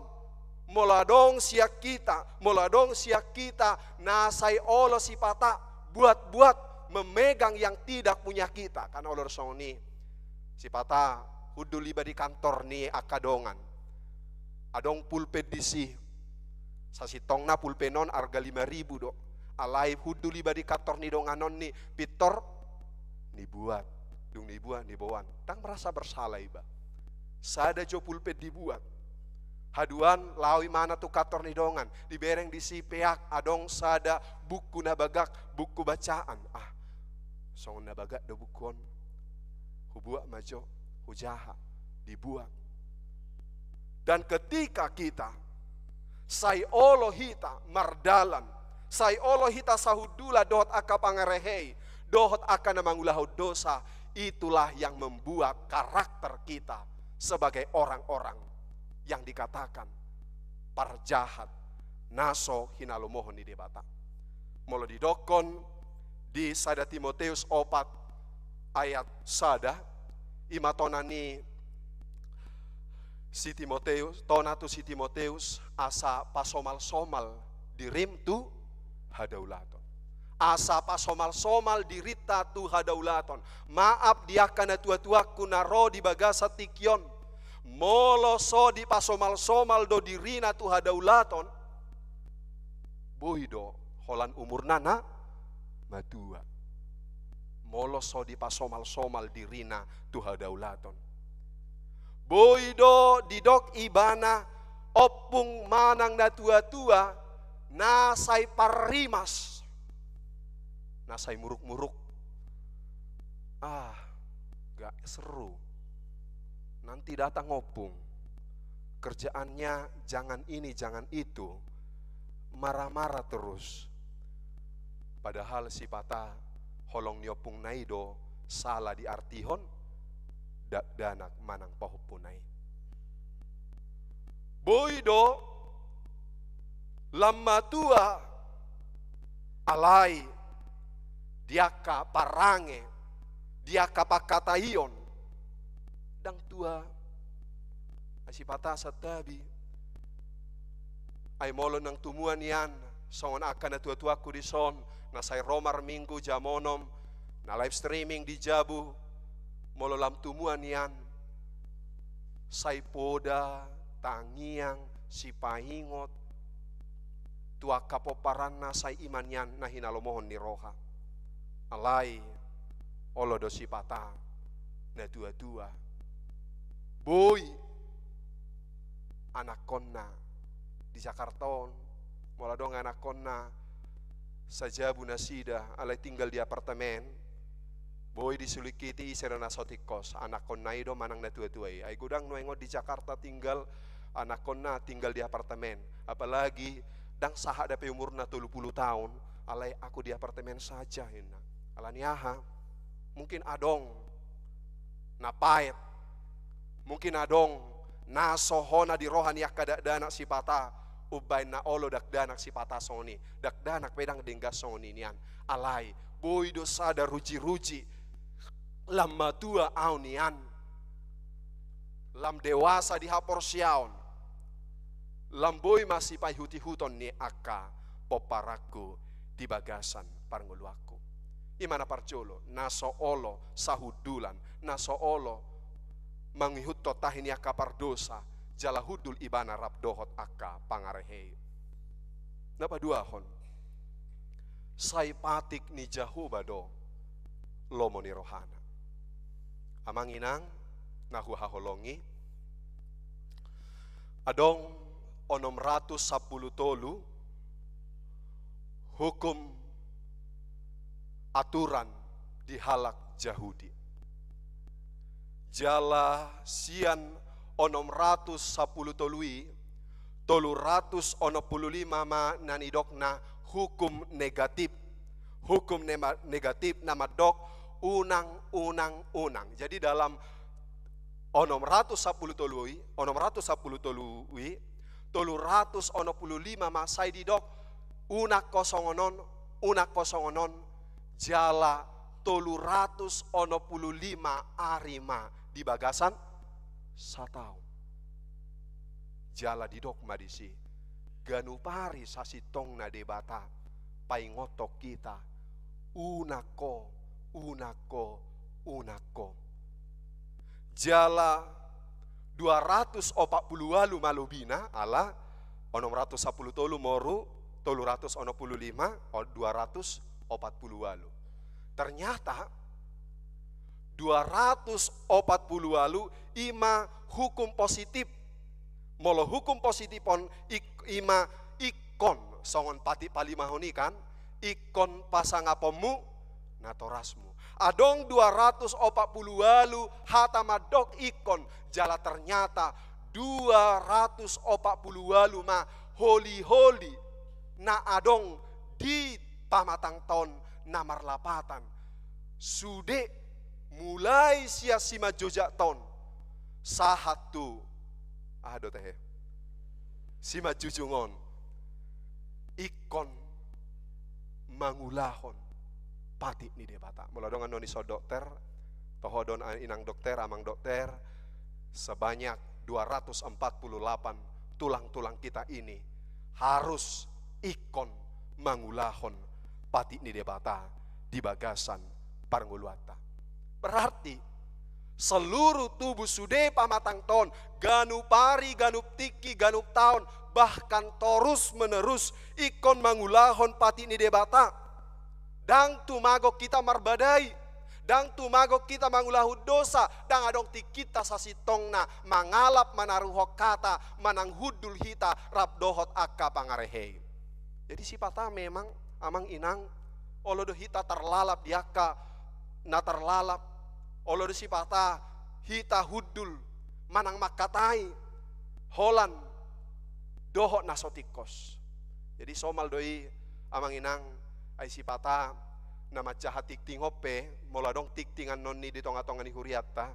molo adong sian hita, molo adong sian hita na sai olo sipata buat-buat, memegang yang tidak punya kita. Kan olo do songon i. Sipata hundul iba di kantor ni angka dongan. Adong pulpen disi. Sasintongna pulpen on arga lima ribu do. Alai hundul iba di kantor ni dongan on ni, pintor ni buat. Dung ni buat, ni boan. Ndang merasa bersalah iba. Sada jo pulpen dibuat. Haduan laho imana tu kantor ni dongan. Dibereng disi peak, adong sada buku na bagak, buku bacaan. Ah, songon na bagak do buku on. Hubuat ma jo, hujaha, dibuat. Dan ketika kita sai olo hita mardalan, sai olo hita sahundulan dohot angka pangarehei, dohot angka na mangulahon dosa, itulah yang membuat karakter kita sebagai orang-orang yang dikatakan parjahat, na so hinalomohon ni Debata. Molo didokkon di sada Timoteus opat ayat sada, i ma tona ni si Timoteus, tona tu si Timoteus, asa pasomalsomal dirim tu hadaulaton. Asa pasomalsomal dirinta tu hadaulaton. Maaf di angka natuatuangku na ro di bagasan tingki on. Molo so dipasomalsomal do dirina tu hadaulaton, boi do holan umurna na matua. Molo so dipasomalsomal dirina tu hadaulaton, boi do didok ibana ompung manang natuatua na sai parrimas, na sai murukmuruk. Ah, gak seru. Nanti datang ompung, kerjaannya jangan ini, jangan itu, marah-marah terus. Padahal sipata holong ni ompungna i do sala diartihon dakdanak manang pahompuna i. Boi do lam matua, alai di angka parange, di angka pangkataion, ndang tua. Ai sipata santabi. Ai molo nang tumua nian, songon angka natuatuangku dison, na sai ro marminggu jam onom, na live streaming di jabu, molo lam tumua nian, sai poda, tangiang, sipaingot tu angka pomparanna, sai i ma nian na hinalomohon ni roha. Alai olo do sipata natuatua. Boi anakkonna di Jakarta on, molo adong anakkonna Sajabu nasida alai tinggal di apartemen. Boi disulingkiti ise do na so tingkos, anakkonna i do manang na tua-tua i. Ai godang nuaeng on di Jakarta tinggal anakkonna tinggal di apartemen. Apalagi ndang sahat dope umurna tolu pulu taon, alai aku di apartemen saja ninna. Alani aha? Mungkin adong na paet. Mungkin adong na so hona di roha ni angka dakdanak sipata, umbahen na olo dakdanak sipata songon i, dakdanak pe ndang denggan songon i nian. Alai, boi do sada ruji-ruji, lam matua au nian, lam dewasa di haporseaon, lam boi masipaihut-ihuton ni angka pomparanku di bagasan parngoluanku. I ma na parjolo, na so olo sahundulan, na so olo mangihuthon tahi ni angka pardosa, jala hundul ibana rap dohot angka pangarehe i. Na paduahon, sai patik ni Jahowa do lomo ni rohana. Amang inang na huhaholongi, adong onom ratus sampulu tolu hukum, aturan di halak Jahudi. Jala sian onom ratus sampulu tolu i, tolu ratus onom pulu lima ma na nidokna hukum negatif. Hukum nema-, negatif na mandok unang, unang, unang. Jadi dalam onom ratus sampulu tolu i, onom ratus sampulu tolu i, tolu ratus onom pulu lima ma sai didok unang ho songon on, unang ho songon on, jala tolu ratus onom pulu lima ari ma di bagasan sataon. Jala didok ma disi, ganup ari sasintongna Debata paingothon hita, unang ho, unang ho, unang ho. Jala dua ratus opat pulu ualu ma lobina, ala onom ratus sampulu tolu moru tolu ratus onom pulu lima, o, dua ratus opat pulu ualu. Ternyata dua ratus opat pulu ualu i ma hukum positif. Molo hukum positif on, ik-, i ma ingkon, songon patik palimahon i kan, ingkon pasangaponmu natorasmu. Adong dua ratus opat pulu ualu hata mandok ingkon, jala ternyata dua ratus opat pulu ualu ma holi-holi na adong di pamatangta on na marlapatan. Sude mulai sian simanjojakta on sahat tu, aha do tahe, simanjujung on, ingkon mangulahon patik ni Debata. Molo adong annon i son dokter, toho do inang dokter, amang dokter, sebanyak dua ratus empat puluh delapan tulang-tulang kita ini harus ingkon mangulahon patik ni Debata di bagasan parngoluanta. Berarti seluruh tubuh sude pamatangta on, ganup ari, ganup tingki, ganup taon, bahkan torus menerus ingkon mangulahon patik ni Debata. Ndang tumagon hita marbadai, ndang tumagon hita mangulahon dosa, ndang adong tingkinta sasintongna mangalap, manaruhon hata, manang hundul hita rap dohot angka pangarehe i. Jadi sipata memang, amang inang, olo do hita tarlalap di angka na tarlalap, olo do sipata hita hundul manang mangkatai holan dohot na so tingkos. Jadi somal do i, amang inang, ai sipata na manjaha tingting on pe, molo adong tingting annon i di tonga-tonga ni hurianta,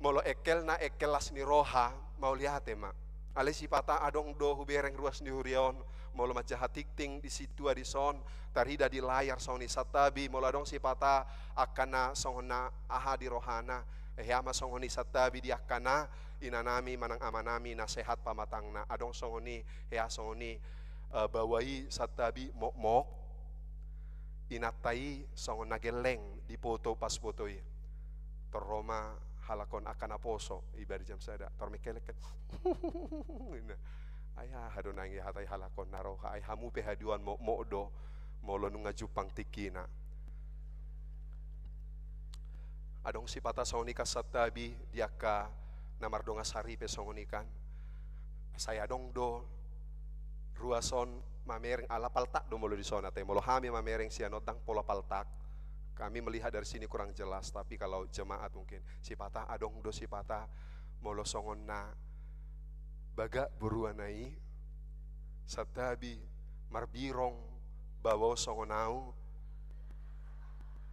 molo engkelna engkel las ni roha, mauliate ma. Alai sipata adong do hubereng ruas ni huria on, molo manjaha tingting di sintua dison, tarida di layar songon i santabi, molo adong sipata angka na songon na aha di rohana, hea ma songon i santabi di angka na inanami manang amanami na sehat pamatangna. Adong songon i, hea songon i, eh, baoa i santabi mokmok, inanta i songon na gelleng di poto, pas poto i. Tor ro ma halak on angka naposo, iba di jam sada, tor mengkelek. Ai aha do nang ihatai halak on na roha, ai hamu pe haduan mokmok do, molo nunga jumpang tingkina. Adong sipata songon i kan santabi di angka na mardongan saripe songon i kan. Sai adong do ruas on Mamereng ala paltak do molo di son ate, molo hami mamereng sian on ndang pola paltak. Kami melihat dari sini kurang jelas, tapi kalau jemaat mungkin sipata adong do sipata molo songon na bagak boruana i, santabi marbirong bawo songon au,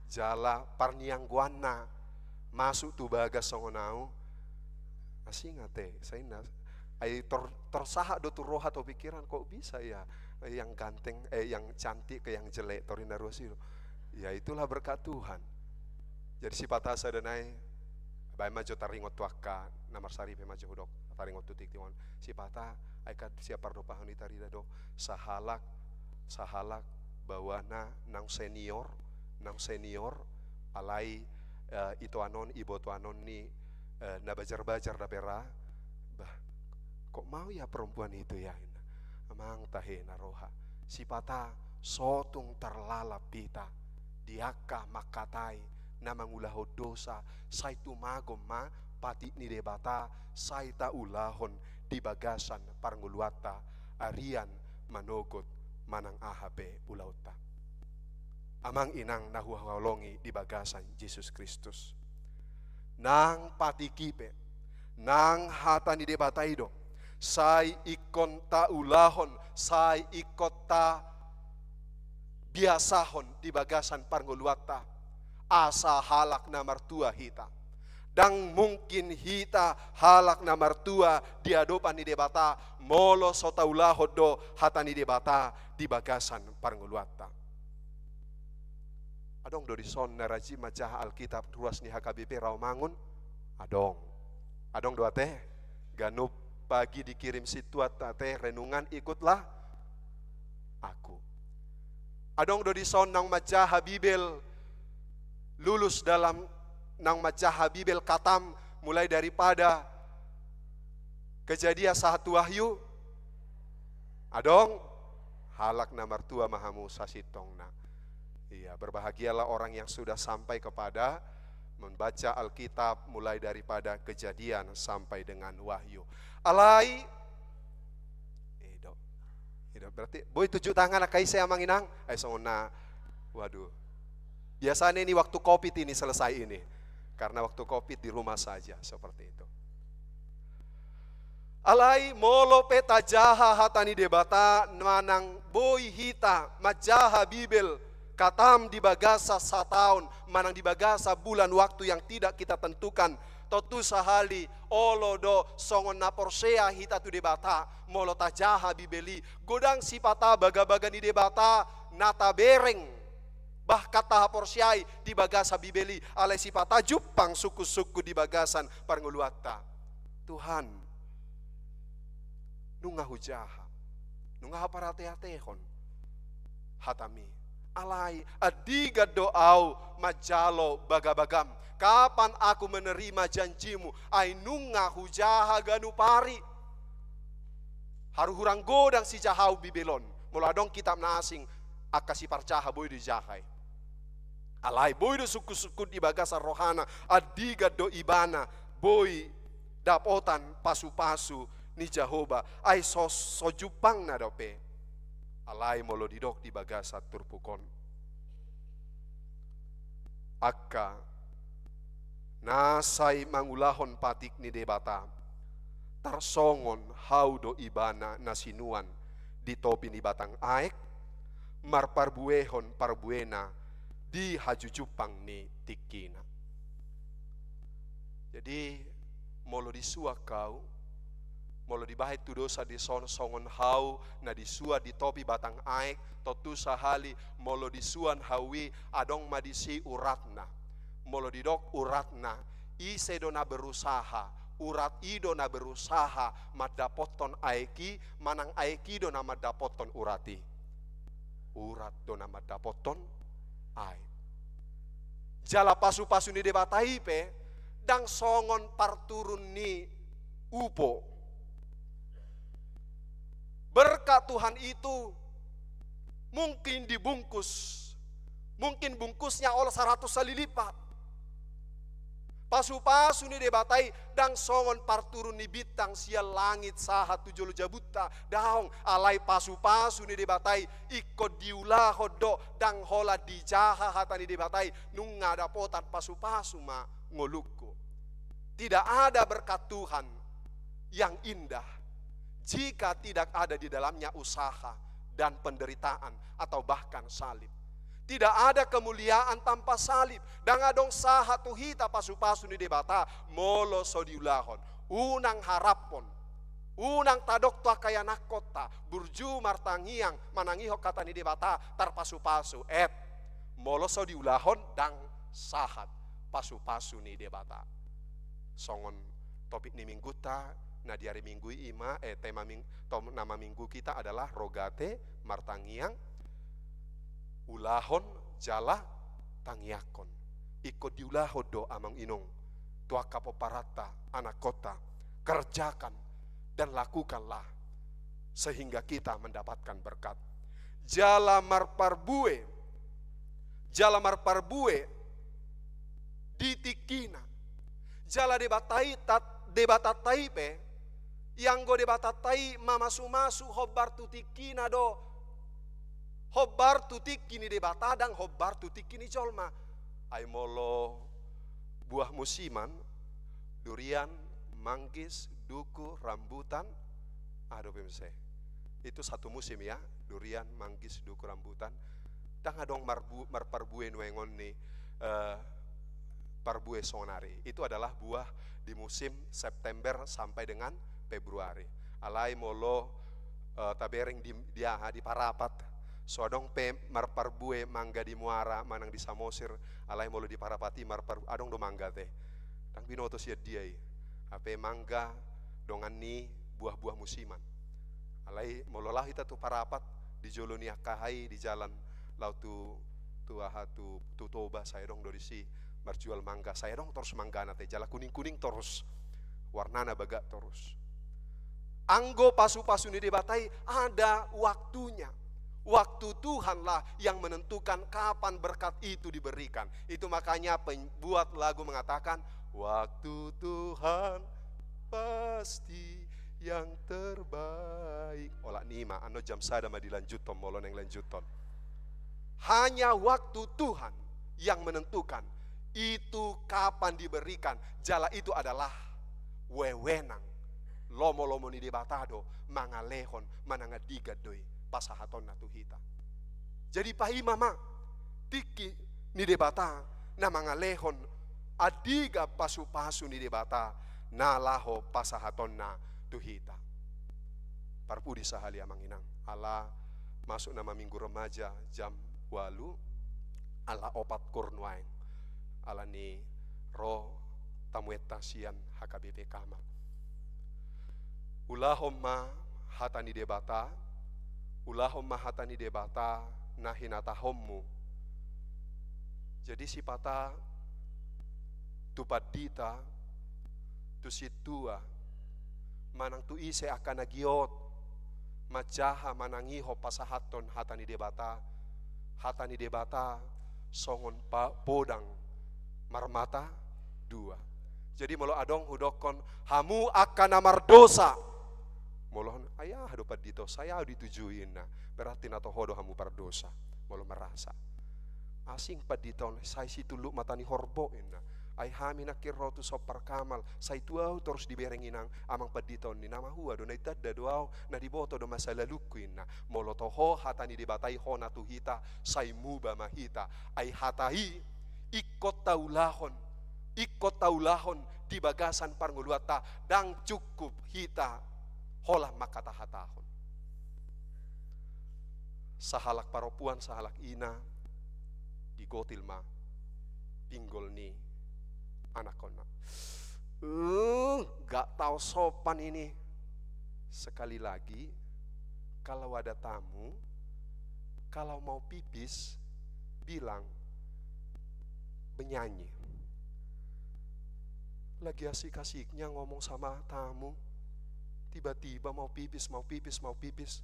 jala parnianggoanna masuk tu bagas songon au. Asing ate, sai na, ai tor-, torsahat do tu roha tu pikiran, kok bisa ya yang ganteng, eh, yang cantik ke yang jelek, tor i na ruas i do. Ya itulah berkat Tuhan. Jadi sipata sada nai, baen ma jo taringot tu angka na marsaripe ma jo hudok, taringot tu tingting on. Sipata, ai kan sian pardopahon i tarida do, sahalak, sahalak bawana naung senior, naung senior, alai, eh, itoan on, ibotoan on ni, eh, na bajar-bajar dope ra. Bah, kok mau ya perempuan itu ya, inna. Amang tahe na roha. Sipata so tung tarlalap hita di angka mangkatai na mangulahon dosa, sai tumagon ma patik ni Debata, sai taulahon di bagasan parngoluanta, arian manogot manang aha pe ulaonta. Amang inang na huhaholongi di bagasan Jesus Kristus. Nang patik i pe, nang hata ni Debata i do, sai ingkon taulahon, sai ingkon tabiasahon di bagasan parngoluanta, asa halak na martua hita. Ndang mungkin hita halak na martua di adopan ni Debata, molo so taulahon do hata ni Debata di bagasan parngoluanta. Adong do dison na rajin manjaha Alkitab ruas ni H K B P Rawamangun? Adong. Adong do ate? Ganup pagi dikirim sintua ate renungan Ikutlah Aku. Adong do dison naung manjaha Bibel, lulus dalam, naung manjaha Bibel katam, mulai daripada Kejadian sahat tu Wahyu? Adong? Halak na martua ma hamu sasintongna. Iya, berbahagialah orang yang sudah sampai kepada membaca Alkitab mulai daripada Kejadian sampai dengan Wahyu. Alai, eh, do. Eh, do. Berarti, boi tunjuk tangan angka ise amang inang? Eh, songon na, waduh. Biasanya ini waktu covid ini selesai ini. Karena waktu covid di rumah saja, seperti itu. Alai molo pe tajaha hata ni Debata, manang boi hita manjaha Bibel katam di bagasan sataon, manang di bagasan bulan waktu yang tidak kita tentukan, tontu sahali olo do songon na porsea hita tu Debata, molo tajaha Bibel i, godang sipata bagabaga ni Debata na tabereng, bahkan tahaporseai di bagasan Bibel i, alai sipata jumpang sungkunsungkun di bagasan parngoluanta. Tuhan, nunga hujaha, nunga huparateatehon hataMi. Alai andigan do au manjalo bagabagaM. Kapan aku menerima janji-Mu? Ai nunga hujaha ganup ari. Haru hurang godang sijahahon Bibel on. Molo adong kitab na asing, angka siparjaha boi do dijaha i. Alai boi do sungkunsungkun di bagasan rohana, andigan do ibana boi dapotan pasupasu ni Jahowa, ai so, so jumpangna dope. Alai molo didok di bagasan turpuk on, angka na sai mangulahon patik ni Debata, tarsongon hau do ibana na sinuan di topi ni batang aek, marparbuehon parbuena di hajujumpang ni tingkina. Jadi, molo disuan hau, molo dibahen tu dosa dison songon hau na disuan di topi batang aek, tontu sahali molo disuan hau i adong ma disi uratna. Molo didok uratna, ise do na berusaha? Urat i do na berusaha mandapothon aek i, manang aek i do na mandapothon urat i? Urat do na mandapothon aek. Jala pasupasu ni Debata i pe ndang songon parturun ni upo. Berkat Tuhan itu mungkin dibungkus, mungkin bungkusnya olo saratus kali lipat. Pasu-pasu ni Debata i ndang songon parturun ni bintang sian langit sahat tu jolo jabunta, daong, alai pasu-pasu ni Debata i ingkon diulahon do, ndang holan dijaha hata ni Debata i, nunga dapotan pasu-pasu ma ngolungku. Tidak ada berkat Tuhan yang indah jika tidak ada di dalamnya usaha dan penderitaan atau bahkan salib. Tidak ada kemuliaan tanpa salib. Ndang adong sahat tu hita pasu-pasu ni Debata molo so diulahon. Unang haraphon, unang tadok tu angka ianakhonta burju martangiang manangihon hata ni Debata tarpasu-pasu. Et, molo so diulahon ndang sahat pasu-pasu ni Debata. Songon topik ni minggunta na di ari Minggu i ma, eh, tema ming-, tom-, na maminggu hita adalah Rogate, martangiang, ulahon jala tangiangkon. Ingkon diulahon do amang inong tu angka pomparanta, anakhonta, kerjakan dan lakukanlah sehingga kita mendapatkan berkat. Jala marparbue, jala marparbue di tingkina. Jala Debata i tat-, Debatanta i pe, ianggo Debatanta i mamasu-masu hombar tu tingkina do, hombar tu tingki ni Debata, ndang hombar tu tingki ni jolma. Ai molo buah musiman, durian, manggis, duku, rambutan, aha dope muse. Itu satu musim ya, durian, manggis, duku, rambutan. Ndang adong marbu-, marparbue nuaeng on ni, eh, parbue sonari. Itu adalah buah di musim September sampai dengan Februari. Alai molo, eh, tabereng di, di aha, di Parapat, so adong pe marparbue mangga di Muara manang di Samosir, alai molo di Parapat i marpar-, adong do mangga te. Ndang binoto sian dia i. Hape mangga dongan ni buah-buah musiman. Alai molo laho hita tu Parapat, di jolo ni angka aha i, di jalan laho tu, tu aha, tu, tu Toba, sai adong do disi marjual mangga, sai adong torus manggana te, jala kuning-kuning torus, warnana bagak torus. Anggo pasu-pasu ni Debata i ada waktunya. Waktu Tuhanlah yang menentukan kapan berkat itu diberikan. Itu makanya pembuat lagu mengatakan, "Waktu Tuhan pasti yang terbaik." Olat ni i ma, annon jam sada ma dilanjuthon, molo naeng lanjuthon. Hanya waktu Tuhan yang menentukan itu kapan diberikan. Jala itu adalah wewenang, lomo-lomo ni Debata do mangalehon, manang andigan do i pasahatonna tu hita. Jadi paima ma tingki ni Debata na mangalehon andigan pasu-pasu ni Debata na laho pasahatonna tu hita. Parpudi sahali amang inang, ala masuk nama Minggu Remaja jam ualu, ala opat koor nuaeng, ala ni ro tamuenta sian H K B P Kamal. Ulahon ma hata ni Debata, ulahon ma hata ni Debata na hinatahonmu. Jadi sipata tu pandita, tu sintua, manang tu ise angka na giot manjaha manangihon pasahathon hata ni Debata, hata ni Debata songon pa-, podang marmata dua. Jadi molo adong hudokkon, "Hamu angka na mardosa," molo on, "Ai aha do pandita on, sai ahu ditujui," inna. Berarti na toho do hamu pardosa molo merasa. "Asing pandita on, sai situlluk mata ni horbo," inna. "Ai hami nangkin ro tu Sompar Kamal, sai tu ahu torus dibereng inang amang pandita on," ninna. "Mahua do, na ditanda do ahu, na diboto do masa lalungku," inna. Molo toho hata ni Debata i hona tu hita, sai muba ma hita. Ai hata i ingkon taulahon, ingkon taulahon di bagasan parngoluanta, ndang cukup hita holan mangkatahatahon. Sahalak parompuan, sahalak ina, digotil ma pinggol ni anakhonna. "Eh, nggak tahu sopan ini. Sekali lagi, kalau ada tamu, kalau mau pipis, bilang, bernyanyi." Lagi asik-asiknya ngomong sama tamu, tiba-tiba mau pipis, mau pipis, mau pipis.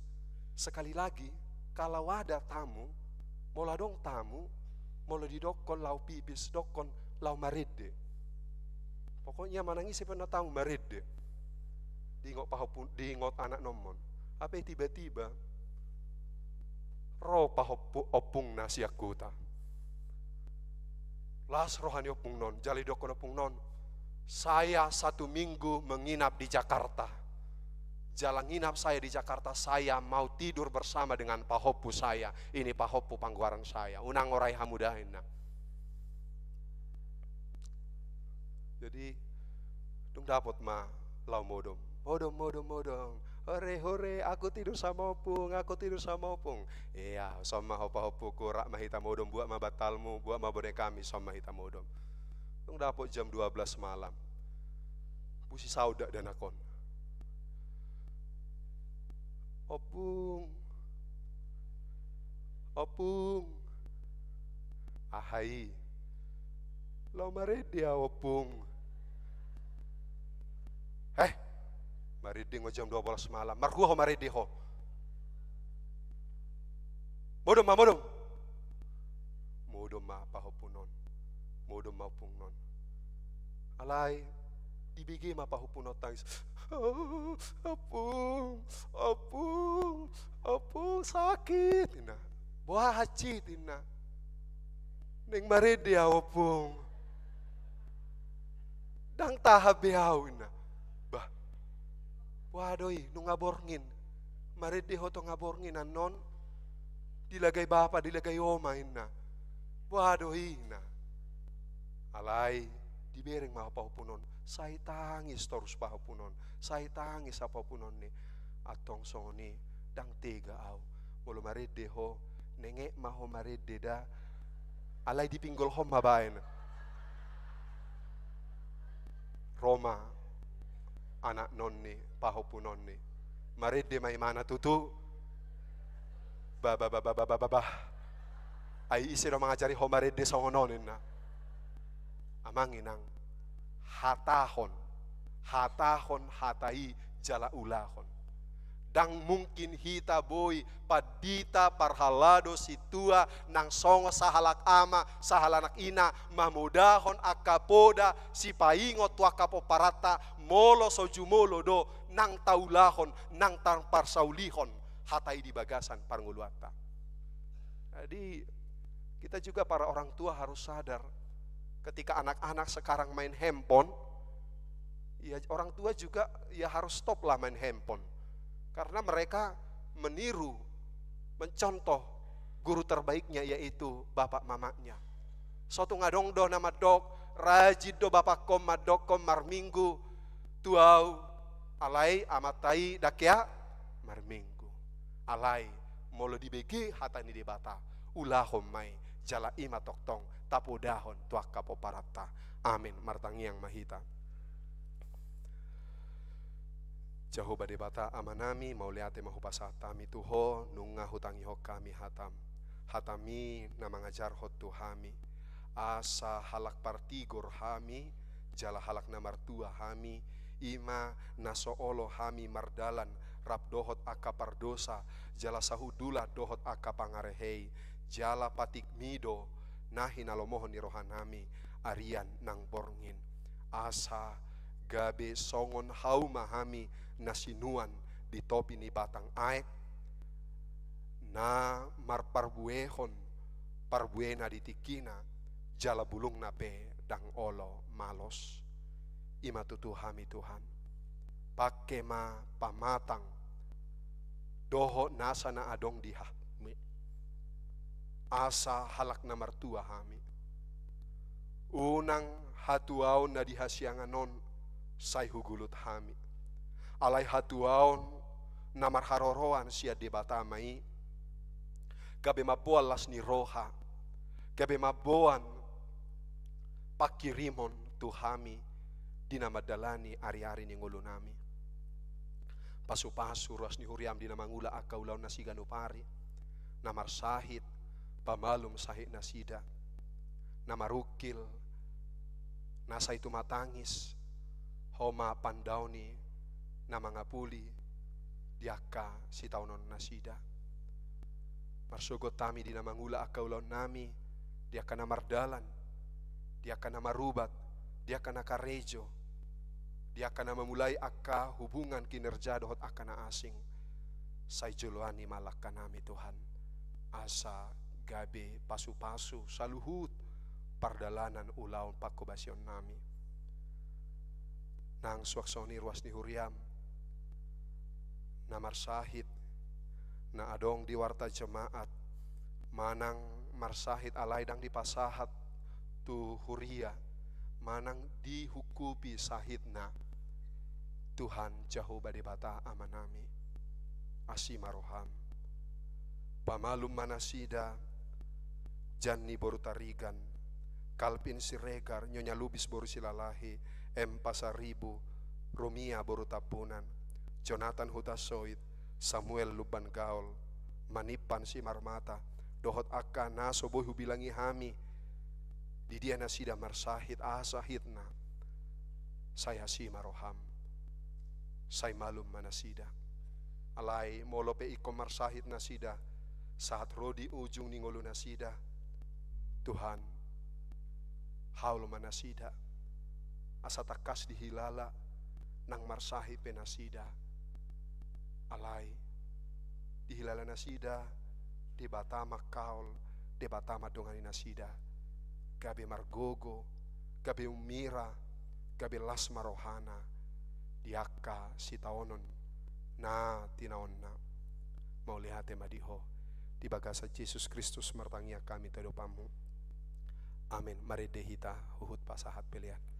"Sekali lagi, kalau ada tamu, molo adong tamu, molo didokkon laho pipis, dokkon laho marende." Pokoknya manang ise pe na tahu marende. Diingot pahompu, diingot anak nonmon. Hape tiba-tiba ro pahompu, ompungna sian huta. Las roha ni ompung non, jala didokkon ompung non, "Saya satu minggu menginap di Jakarta. Jala nginap saya di Jakarta, saya mau tidur bersama dengan pahompu saya. Ini pahompu panggoaran saya. Unang orai hamu da," ninna. Jadi, dung dapot ma laho modom. "Modom, modom, modom. Hore, hore, aku tidur sama ompung, aku tidur sama ompung." "Iya, son ma ho pahompuku, rap ma hita modom, buat ma bantalmu, buat ma bonekami, son ma hita modom." Dung dapot jam dua belas malam. Pusi saut dakdanak on. "Ompung. Ompung." "Aha i?" "Laho marende au, ompung." "Heh? Marende nga jam dua belas malam. Marhua ho marende ho? Modom ma, modom." Modom ma pahompu non. Modom ma ompung non. Alai dibege ma pahompu non tangis. "Ompung, ompung, ompung, sakit," ninna. "Boha hansit?" ninna. "Naeng marende au, ompung. Ndang tahan be au," ninna. "Bah, boha do i, nunga borngin? Marende ho tonga borngin annon? Dilagai bapa, dilagai oma," ninna. "Boha do i?" ninna. Alai dibereng ma pahompu non. Sai tangis torus pahompu non. Sai tangis pahompu non ni. "Antong songon i, ndang tega au. Molo marende ho, nenget ma ho marende da. Alai dipinggolhon ma baen." Ro ma anak non ni, pahompu non ni. "Marende ma imana tutu?" "Bah, bah, bah, bah. Ai ise do mangajari ho marende songon on?" ninna. Amang inang, hatahon, hatahon hata i jala ulahon. Ndang mungkin hita boi pandita, parhalado, sintua, nang songon sahalak ama, sahalak ina, mamodahon angka poda sipaingot tu angka pomparanta, molo so jumolo do nang taulahon, nang taparsaulihon hata i di bagasan parngoluanta. Jadi, kita juga para orang tua harus sadar, ketika anak-anak sekarang main handphone, ya, orang tua juga, ya, harus stop lah main handphone. Karena mereka meniru, mencontoh guru terbaiknya, yaitu bapak mamanya. So tung adong do na mandok, rajin do bapangkon mandokkon marminggu tu au, alai amanta i ndang hea marminggu. Alai, molo dibege hata ni Debata, ulahon ma i, jala i ma tongtong tapodahon tu angka pomparanta. Amin. Martangiang ma hita. Jahowa Debata Amanami, mauliate ma hupasahat hami tu Ho, nunga hutangihon hami hatam. Hatami na mangajarhon tu hami, asa halak partigor hami, jala halak na martua hami, i ma na so olo hami mardalan rap dohot angka pardosa, jala sahundulan dohot angka pangarehei, jala patikmi do na hinalomohon ni rohanami arian nang borngin. Asa gabe songon hauma hami na sinuan di topi ni batang aek, na marparbuehon parbuena di tingkina, jala bulungna pe ndang olo malos. I ma tutu hami Tuhan. Pangke ma pamatang dohot nasa na adong di hami, asa halak na martua hami. Unang hatuaon na di hasiangan on sai hugulut hami. Alai hatuaon na marharoroan sian Debata ma i, gabe mamboan las ni roha, gabe mamboan pangkirimon tu hami di na mandalani ariari ni ngolunami. Pasupasu ruas ni huriam di na mangula angka ulaon na siganup ari, na marsahit, pamalum sahit nasida, na marungkil, na sai tumatangis, Ho ma pandaoni na mangapuli di angka sitaonon nasida. Marsogot hami di na mangula angka ulaonnami, di angka na mardalan, di angka na marubat, di angka na karejo, di angka na mamulai angka hubungan kinerja dohot angka na asing. Sai joloani ma langkanami, Tuhan, asa gabe pasupasu saluhut pardalanan ulaon pangkobasionnami. Nang suang songon i ruas ni huriam na marsahit, na adong di warta jemaat, manang marsahit alai ndang dipasahat tu huria, manang dihungkupi sahitna. Tuhan Jahowa Debata Amanami, asi ma roham. Pamalum ma nasida, Jan ni boru Tarigan, Kalvin Siregar, Nyonya Lubis boru Silalahi, M Pasaribu, Rumia boru Tambunan, Jonathan Hutasoit, Samuel Lumban Gaol, Manimpan Simarmata, dohot angka na so boi hubilangi hami, di dia nasida marsahit, aha sahitna, sai asi ma roham, sai malum ma nasida. Alai molo pe ingkon marsahit nasida, sahat ro di ujung ni ngolu nasida, Tuhan, haol ma nasida, asa tangkas dihilala nang marsahit pe nasida. Alai dihilala nasida, Debata mangkaol, Debata mandongani nasida, gabe margogo, gabe ummira, gabe las ma rohana di angka sitaonon na tinaonna. Mauliate ma di Ho. Di bagasan Jesus Kristus martangiang hami tu adopanMu. Amen. Marende hita huhut pasahat pelean.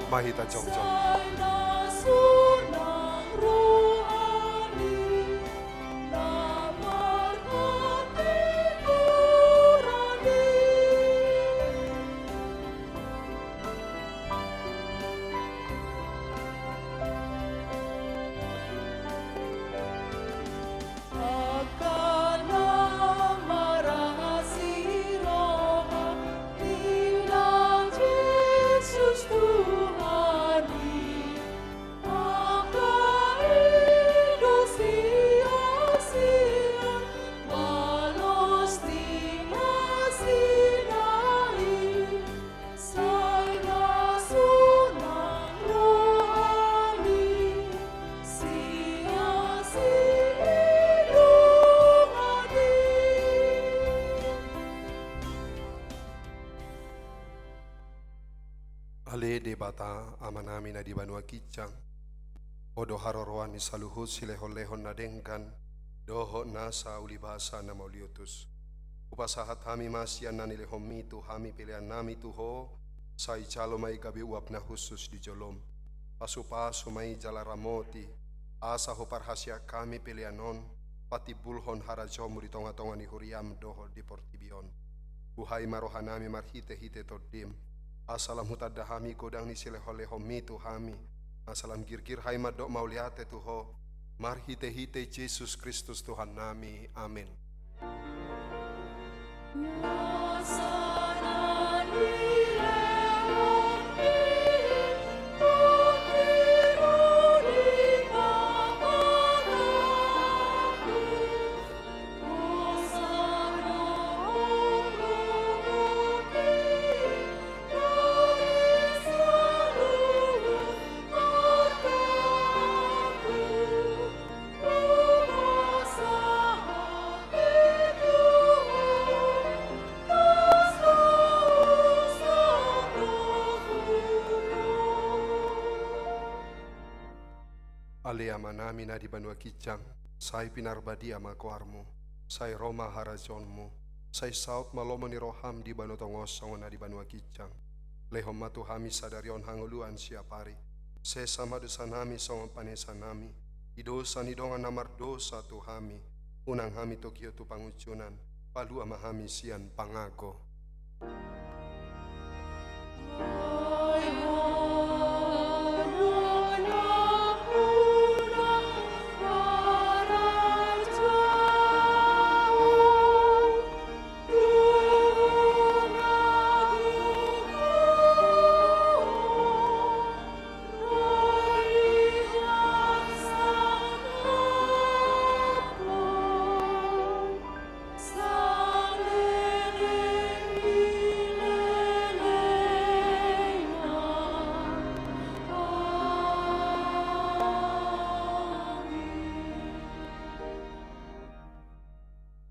ma hita jongjong. Ale Debata Amanami na di banua ginjang, Ho do haroroan ni saluhut silehonlehon na denggan dohot nasa ulibasa na mauliutus. Hupasahat hami ma sian na nilehonmi tu hami peleannami tu Ho, sai jalo ma i gabe uap na hushus di jolom. Pasupasu ma i jala ramoti, asa huparhaseang hami pelean on patimbulhon harajaonmu di tongatonga ni huriam dohot di portibi on. Buhai ma rohanami marhitehite Tondim, asa lam hutanda hami godang ni silehonlehonmi tu hami, asa lam girgir hami mandok mauliate tu Ho, marhitehite Jesus Kristus Tuhannami. Amen. Ale Amanami na di banua ginjang, sai pinarbadia ma goarmu, sai ro ma harajaonmu, sai saut ma lomo ni roham di banua tonga on songon na di banua ginjang. Lehon ma tu hami sadari on hangoluan siapari. Sesa ma dosanami songon panesanami di dosa ni dongan na mardosa tu hami. Unang hami togihon tu pangunjunan, palua ma hami sian pangago.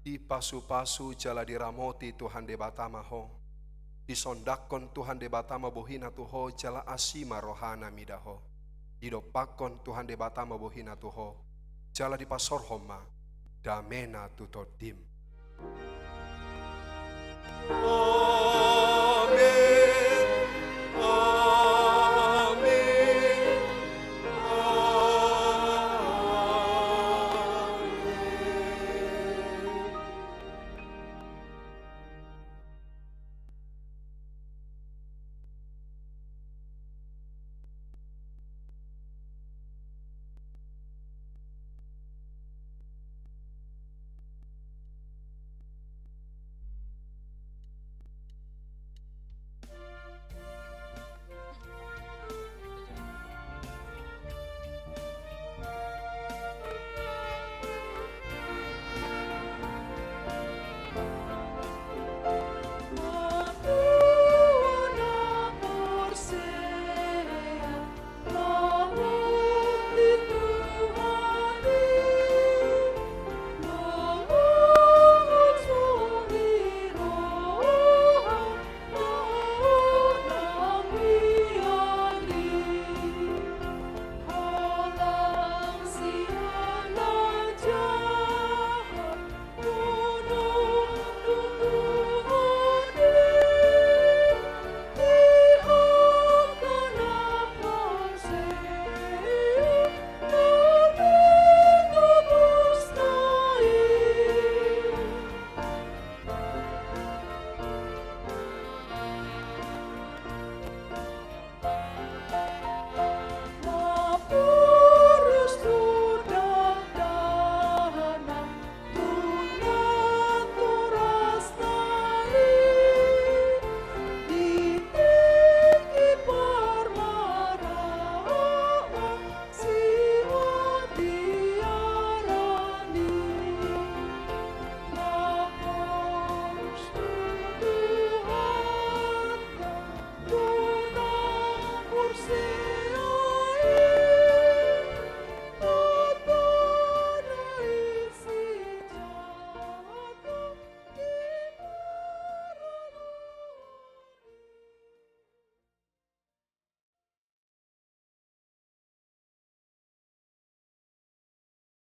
Dipasupasu jala diramoti Tuhan Debata ma ho. Disondangkon Tuhan Debata ma bohina tu ho jala asi ma rohana mida ho. Didompakkon Tuhan Debata ma bohina tu ho jala dipasorhon ma damena tu tondim.